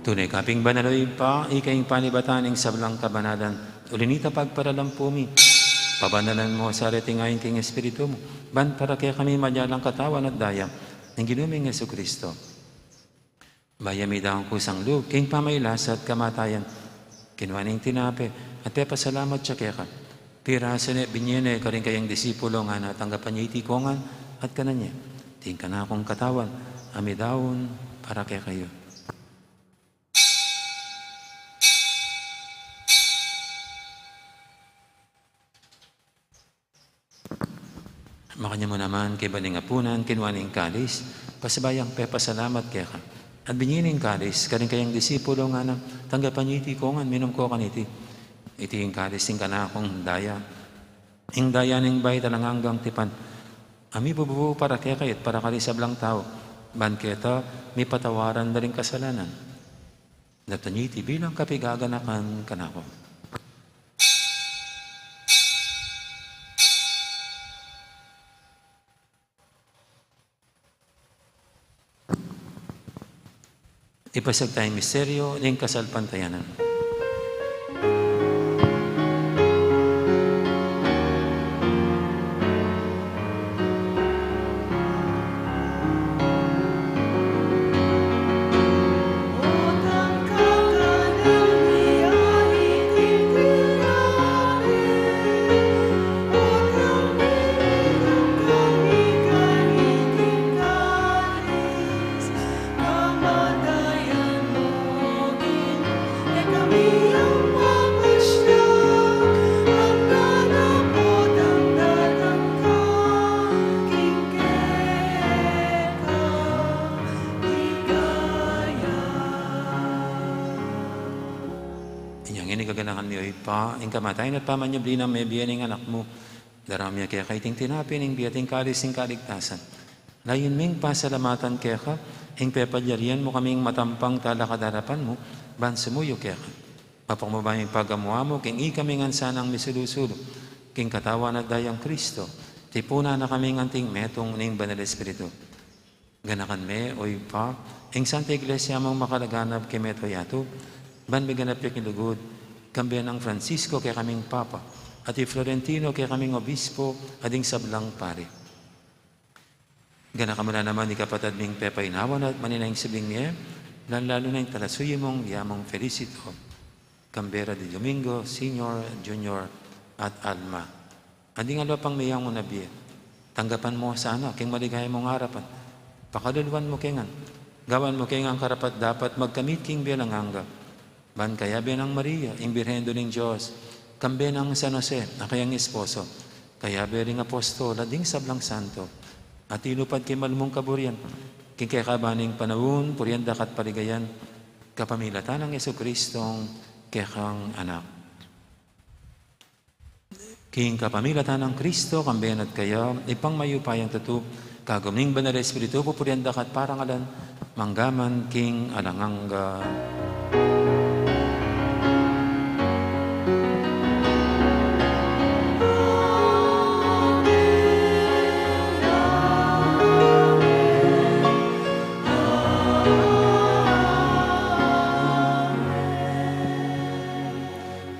Tune ka pin banal, O Ibpa, ika ing panibatan ning sablang kabanalan. Uli nita, pagparalampu mi, pabanalan mu sa reting ain king Espiritu mu, ban para kekami maging katawan at daya ning Ginu ming Jesucristo. Bayu ya midaun kusang lub king pamagkasakit at kamatayan, kinua ne ing tinape at pepasalamat ya keka, pirasu ne, binie ne karing kayang disipulo, ngana, tanggapan ye iti kongan at kanan ye. Iti ing kanakung katawan a midaun para kekayu. Makanyan mu naman, kaybat ning apunan, kinua ne ing kalis, pasibayu yang pepasalamat keka, at binie ne ing kalis karing kayang disipulo, ngana, tanggapan ye iti kongan, minum ko kaniti. Iti ing kalis ning kanakung daya, ing daya ning bayu at alang anggang tipan, a mibubu para kekayu at para karing sablang tau, ban keta mipatawaran da ring kasalanan. Daptan ye iti bilang kapaganakan kanaku. Ipasiag taya ing misteryu ning kasalpantayanan. Kaganakan mi, o Ibpa, ing kamatayan at pamanyubli nang mebie ning Anak mu. Daraun mi keka iting tinape ning bie at ing kalis ning kaligtasan. Layun ming pasalamatan keka ing pepalyarian mu kaming matampang talakad king arapan mu, ban sumuyu keka. Mapakumbaba ming pagamu-amu king ikami ngan sanang misulu-sulu king katawan at dayang Kristo, tipunan na kami ngan anting metung ning Banal Espiritu. Ganakan me, o Ibpa, ing Santa Iglesia mung makalaganap king mabilug a yatu, ban miganap ya king lugud, kambe nang Francisco kekaming Papa, at i Florentino kekaming Obispo, at ding sablang pari. Ganakan mu la naman i kapatad ming pepaynawan at manenaya king subling mie, lalu-lalu na ing talasuyu mung Yamang Felicito, kambe ra di Domingo, Senior, Junior, at Alma. At ding aliwa pang meyangu na bie, tanggapan mu la sana king maligaya mung arapan. Pakaluluan mu ke ngan. Gawan mu ke ngan karapat-dapat magkamit king bie alang angga. Ban kayabe nang Maria, ing Birhen Indu ning Dios, kambe nang San Jose, a kayang esposo, kayabe ring apostol, at ding sablang santo, a tinupad king malmung kaburian, king kekaba ning panaun, purian da ka at paligayan, kapamilatan nang Jesucristong kekang Anak. King kapamilatan nang Kristo, kambe na at kaya, Ibpang mayupayang tutu, kagum ning Banal a Espiritu, pupurian da ka at parangalan, mangga man king alang angga.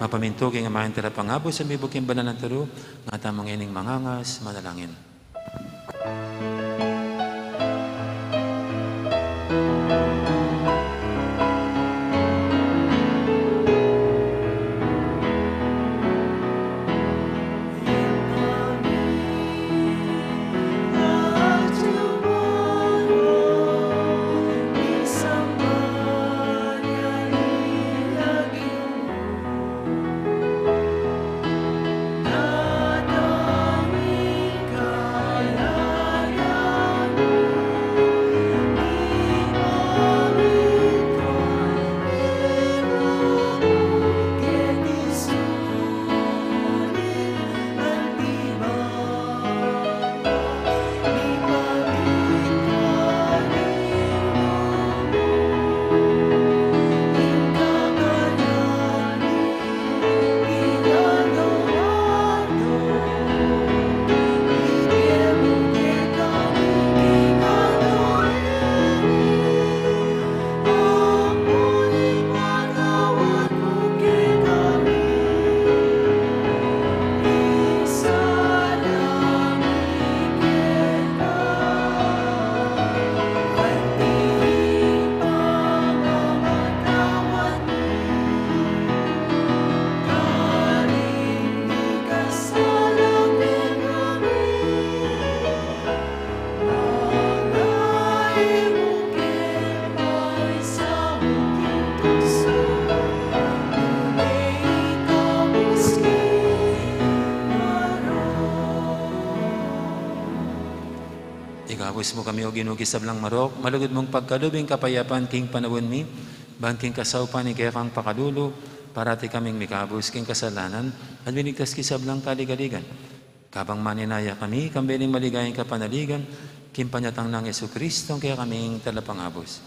Mapamintu king amanung talapangabus, sumibu king banal nang turu, ngatamu ngening mangangas, manalangin. Ikabus mu kami, O Ginu, king sablang marok, malugud mung pagkalub ing kapayapan king panaun mi, ban king kasaupan ning kekang pakalulu, parati kaming mikabus king kasalanan, at miligtas king sablang kaligaligan. Kabang manenaya kami, kambe ning maligayang kapanaligan, king panyatang nang Jesucristo, a kekaming talapangabus.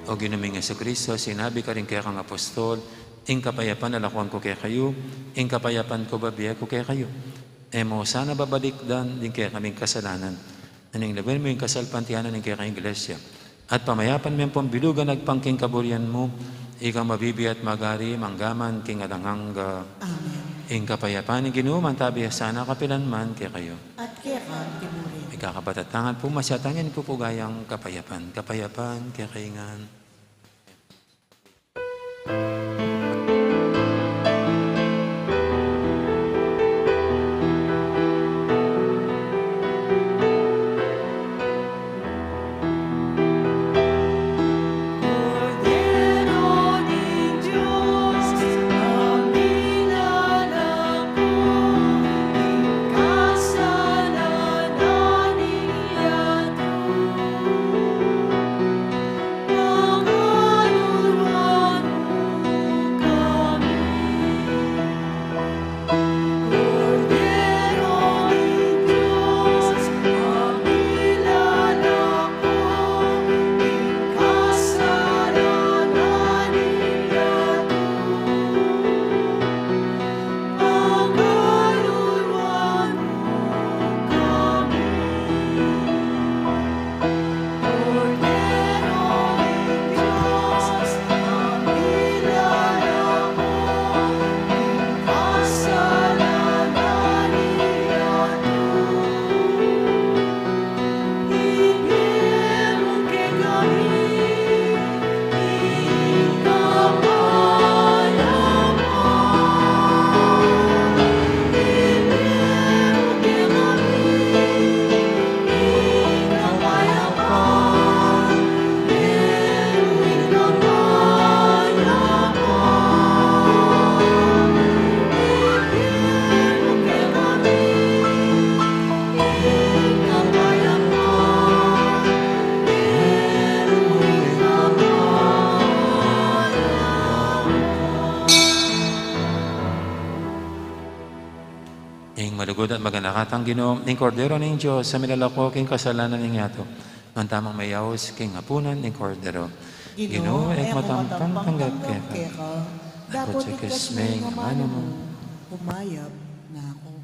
O Ginu ming Jesucristo, sinabi mu karing kekang apostol, ing kapayapan lakuan ku kekayu, ing kapayapan ku bibie ku kekayu. E mu sana babalikdan ding kekaming kasalanan, nune lawen mu ing kasalpantayanan ning kekang Iglesia, at pamayapan me ampong bilugan agpang king kaburian mu, ika mabibie at magari, mangga man king alang angga. Amen. Ing kapayapan ning Ginu mantabi ya sana kapilan man kekayu. At keka mu rin. Mikakapatad tang pumasyatang ing pupugayang kapayapan. Kapayapan kekayu ngan. Lugud at maganakatang Ginu, ing Kordero ning Dios, a milalako king kasalanan ning yatu. Mantamang mayaus king apunan ning Kordero. Ginu, e ku matampang tanggap keka. Dapot ikasme ing amanu mu, umayap na ku.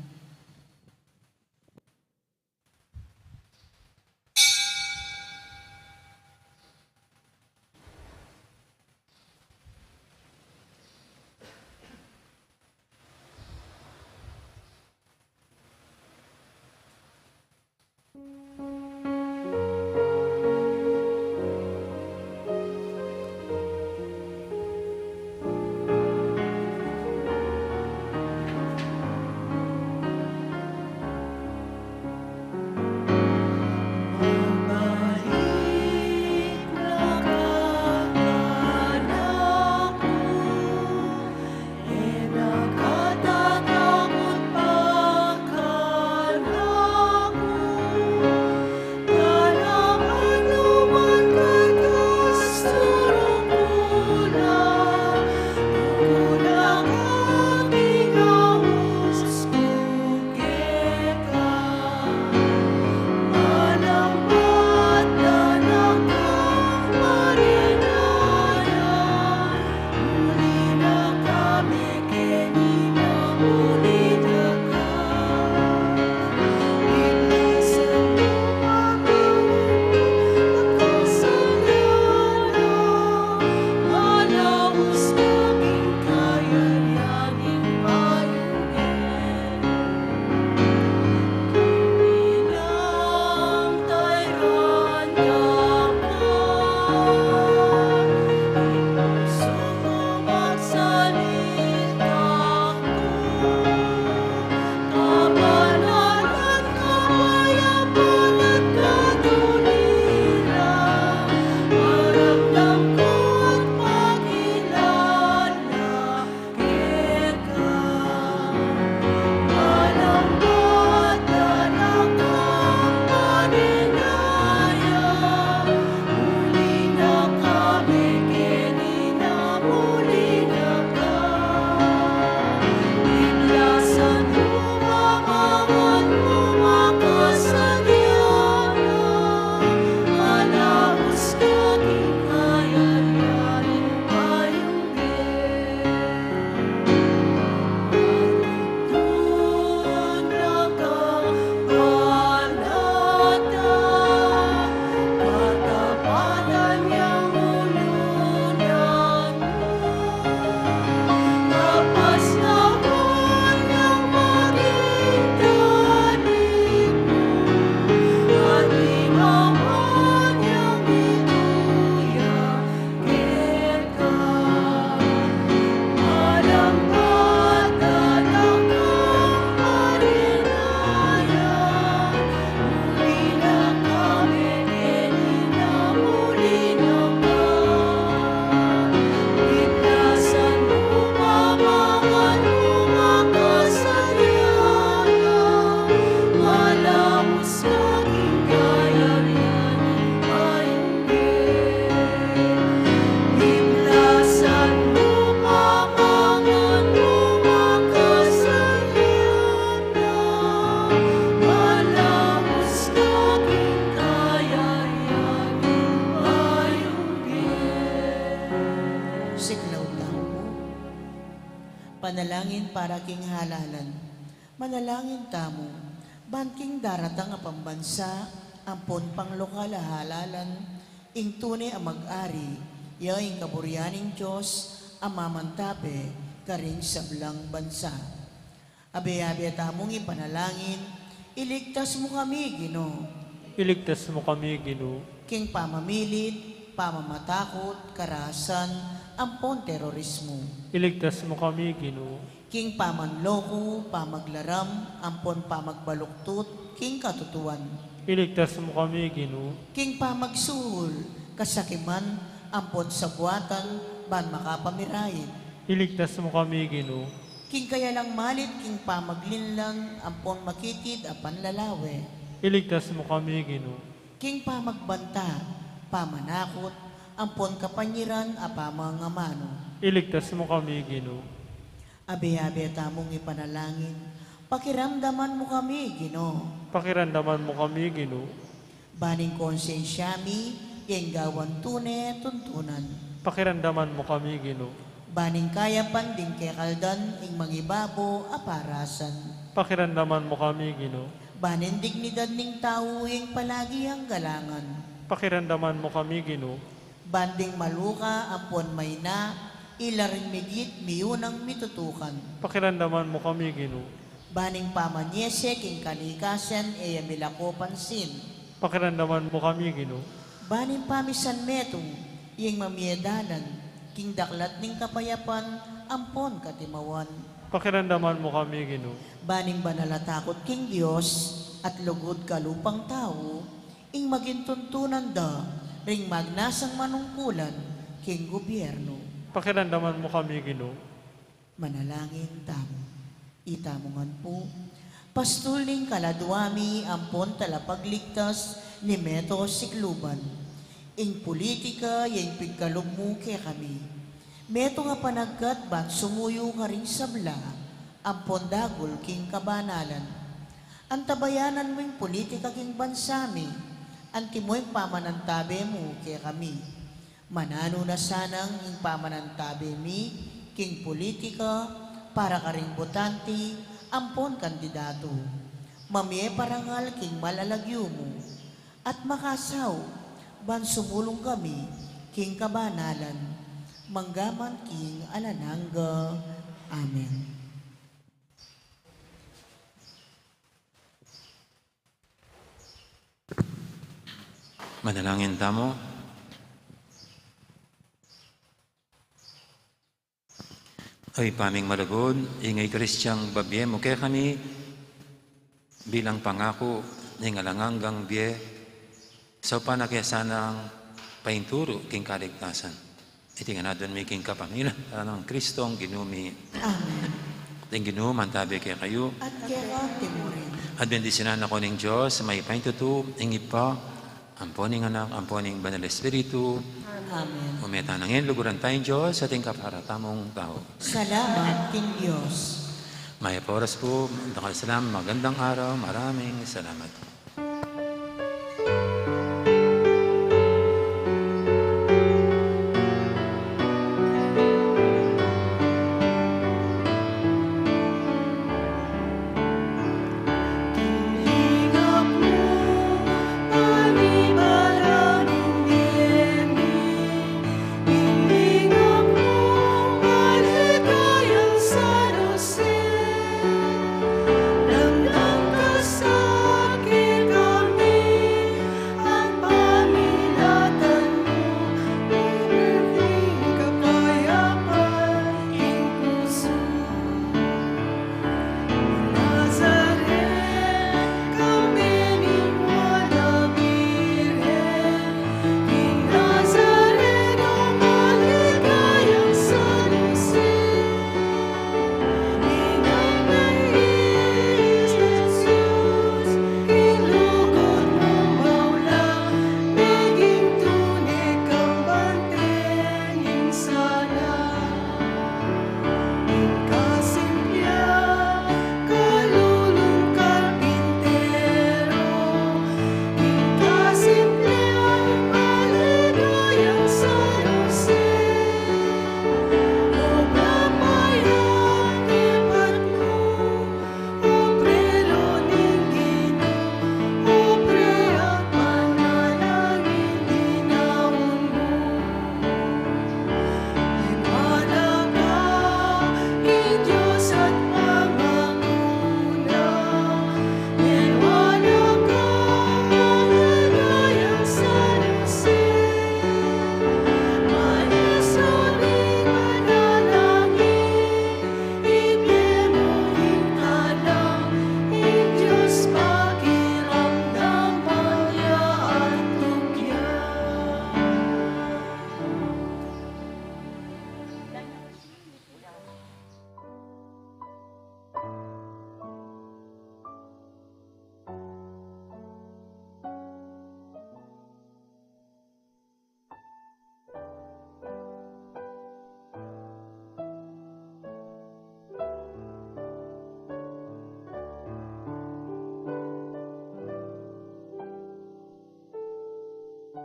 Siklaud tamu. Panalangin para king halalan. Manalangin tamu, ban king daratang a pambansa, ampon panglokal a halalan, ing tune a mag-ari, ya ing kaburian ning Dios, a mamantabe, karing sablang bansa. Abe-abe tamung ipanalangin, iligtas mu kami, Ginu. Iligtas mu kami, Ginu. King pamamilit, pamamatakut, karahasan, ampon terorismu. Iligtas mu kami, Ginu. King pamanloko, pamaglaram, ampon pamagbaluktot, king katutuan. Iligtas mu kami, Ginu. King pamagsuhul, kasakiman, ampon sabuatan, ban makapamirait. Iligtas mu kami, Ginu. King kayalang malit, king pamaglinlang, ampon makitid a panlalawe. Iligtas mu kami, Ginu. King pamagbanta, pamanakut, ampon kapanyiran a pamangamanu. Iligtas mu kami, Ginu. Abe-abe tamung ipanalangin, Pakiramdaman mu kami, Ginu. Pakiramdaman mu kami, Ginu. Ban ing konsensya mi, ing gawan tune tuntunan. Pakiramdaman mu kami, Ginu. Ban ing kayapan ding kekaldan, ing mangibabo a parasan. Pakiramdaman mu kami, Ginu. Ban ing dignidad ning tau, ing palagi yang galangan. Pakiramdaman mu kami, Ginu. Ban ding maluka ampon maina, ila ring migit miyunang mitutukan. Pakiramdaman mu kami, Ginu. Ban ing pamanyese king kalikasan, e ya milako pansin. Pakiramdaman mu kami, Ginu. Ban ing pamisan metung, ing mamie dalan king daklat ning kapayapan ampon katimawan. Pakiramdaman mu kami, Ginu. Ban ing banal a takut king Dios at lugud kalupang tau, ing maging tuntunan da ring magnasang manungkulan king gubyernu. Pakiramdaman mu kami, Ginu. Manalangin tamu. Itamu ngan pu, pastul ning kaladua mi ampon talapagligtas ning meto sikluban. Ing pulitika ya ing pigkalub mu kekami. Metung a panagkat ban sumuyu karing sabla ampon dagul king kabanalan. Antabayanan mu ing pulitika king bansa mi, antimo ing pamanantabe mu kekami. Mananu na sanang ing pamanantabe mi king pulitika para karing botante ampon kandidatu. Mamie parangal king mal a lagyu mu at makasaup ban sumulung kami king kabanalan, manggaman king alang angga. Amen. Manalangin tamu. O Ibpa ming malugud, ing Eukaristiang bibie mu kekami bilang pangaku ning alang anggang bie, saupan na ke sanang painturu king kaligtasan. Iti ngan adwan mi king kapamilatan nang Kristong Ginu mi. Amen. Ing Ginu mantabe kekayu. At keka mu rin. At bendisyunan na kayu ning Dios a mayupaya king tutu, ing Ibpa, ampon ing Anak, ampon ing Banal a Espiritu. Amen. Ume tana ngan luguran taya ing Dios at ing kapara tamung tau. Salamat king Dios. Mayap a oras pu, dakal a salamat, magandang araw, maraming salamat.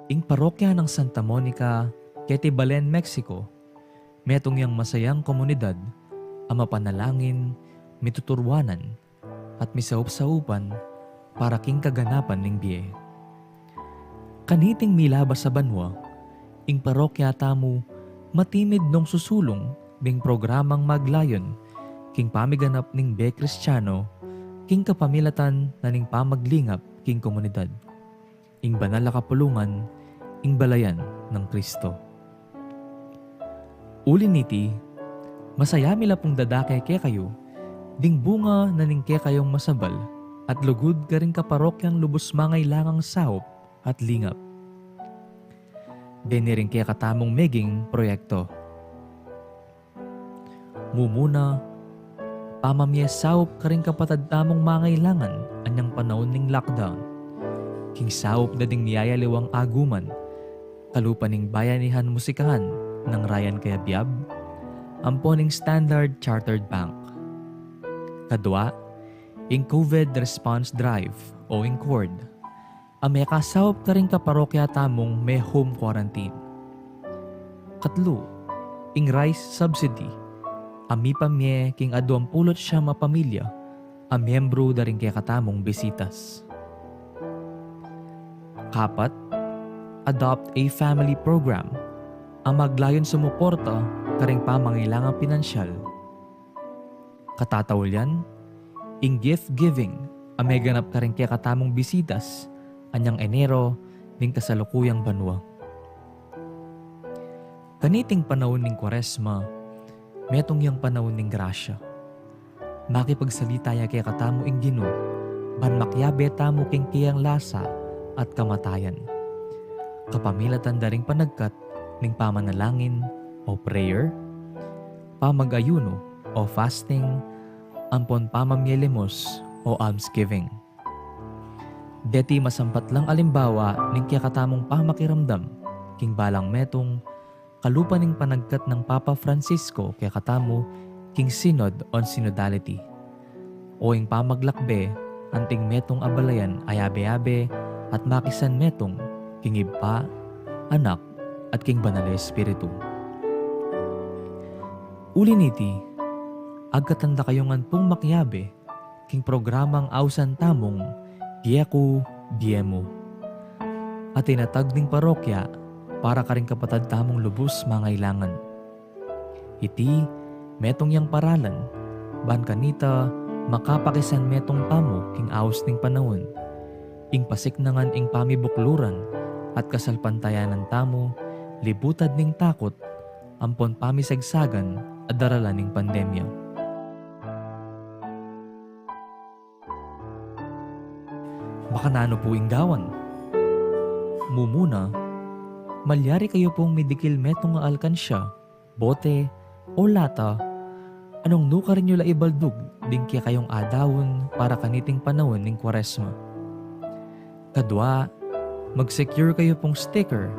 Ing parokya nang Santa Monica, keti Belen, Mexico, metung yang masayang komunidad a mapanalangin, mituturwanan, at misaup-saupan para king kaganapan ning bie. Kaniting milabas a banua, ing parokya tamu matimid nung susulung ning programang maglayun king pamiganap ning bie Kristiano king kapamilatan na ning pamaglingap king komunidad. Ing banal a kapulungan, ing balayan nang Kristo. Uli niti, masaya mi la pung dadake kekayu ding bunga na ning kekayung masabal at lugud karing kaparokyang lubus mangailangang saup at lingap. Deni ring kekatamung meging proyekto. Mumuna, pamamie saup karing kapatad tamung mangailangan anyang panaun ning lockdown. King saup da ding miyayaliwang aguman, kalupa ning Bayanihan Musikahan nang Ryan Cayabyab, ampo ning Standard Chartered Bank. Kadua, ing COVID Response Drive o ing cord a mekasaup karing kaparokya tamung me-home quarantine. Katlu, ing rice subsidy a mipamie king aduang pulu't siyam a pamilya a miyembru da ring kekatamung Bisitas. Kapat, Adopt a Family Program a maglayun sumuporta karing pamangailangang pinansyal. Katataul yan, ing gift giving a meganap karing kekatamung Bisitas anyang Enero ning kasalukuyang banua. Kaniting panaun ning Kuaresma, metung yang panaun ning grasya. Makipagsalita ya kekatamu ing Ginu ban makiabe tamu king keyang lasa at kamatayan. Kapamilatan da ring panagkat ning pamanalangin o prayer, pamag-ayunu o fasting, ampon pamamie limos o almsgiving. Deti masampat lang alimbawa ning kekatamung pamakiramdam king balang metung, kalupa ning panagkat nang Papa Francisco kekatamu king synod o synodality, o ing pamaglakbe anting metung a balayan a yabe-yabe at makisanmetung king Ibpa, Anak, at king Banal a Espiritu. Uli niti, agkatan da kayu ngan pung makiabe king programang ausan tamung Bie Ku, Bie Mu, a tinatag ning parokya para karing kapatad tamung lubus mangailangan. Iti metung yang paralan ban kanita makapakisanmetung tamu king aus ning panaun, ing pasiknangan ing pamibukluran at kasalpantayanan tamu libutad ning takut ampon pamisagsagan a daralan ning pandemya. Makananu pu ing gawan? Mumuna, malyari kayu pung midikil metung a alkansya, bote, o lata a nung nukarin yu la ibaldug ding kekayung adaun para kaniting panaun ning Kuaresma. Kadua, mag-secure kayu pung sticker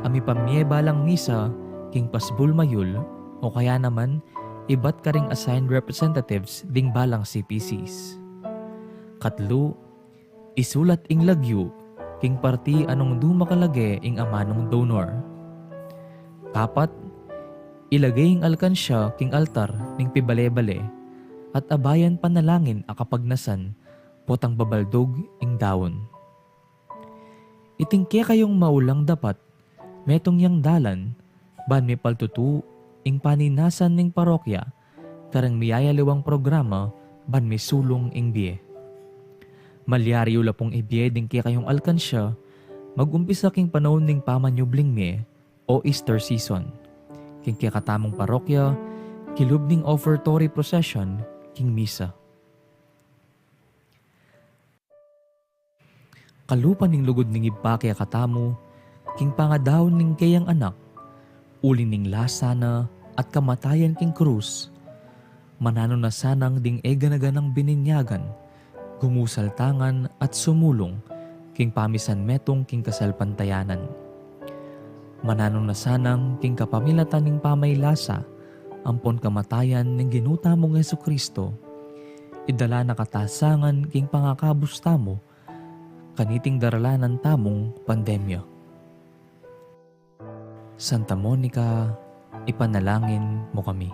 a mipamie balang misa king pasbul mayul o kaya naman ibat karing assigned representatives ding balang C P Cs. Katlu, isulat ing lagyu king parti a nung dumakalage ing amanung donor. Kapat, ilage ing alkansya king altar ning pibale-bale at abayan panalangin a kapagnasan potang babaldug ing daun. Iting kekayung maulang dapat metung yang dalan ban mipaltutu ing paninasan ning parokya kareng miyayaliwang programa ban misulung ing bie. Malyari yu la pung ibie ding kekayung alkansya mag-umpisa king panaun ning pamanyubling mie o Easter season king kekatamung parokya kilub ning offertory procession king misa. Kalupa ning lugud ning Ibpa kekatamu king pangadaun ning keyang Anak, uli ning lasa na at kamatayan king krus, mananu na sanang ding e gana-ganang bininyagan, gumusal tangan at sumulung king pamisanmetung king kasalpantayanan. Mananu na sanang king kapamilatan ning pamaylasa ampon kamatayan ning Ginu tamung Jesucristo, idala na kata sangan king pangakabus tamu kaniting daralanan tamung pandemya. Santa Monica, ipanalangin mo kami.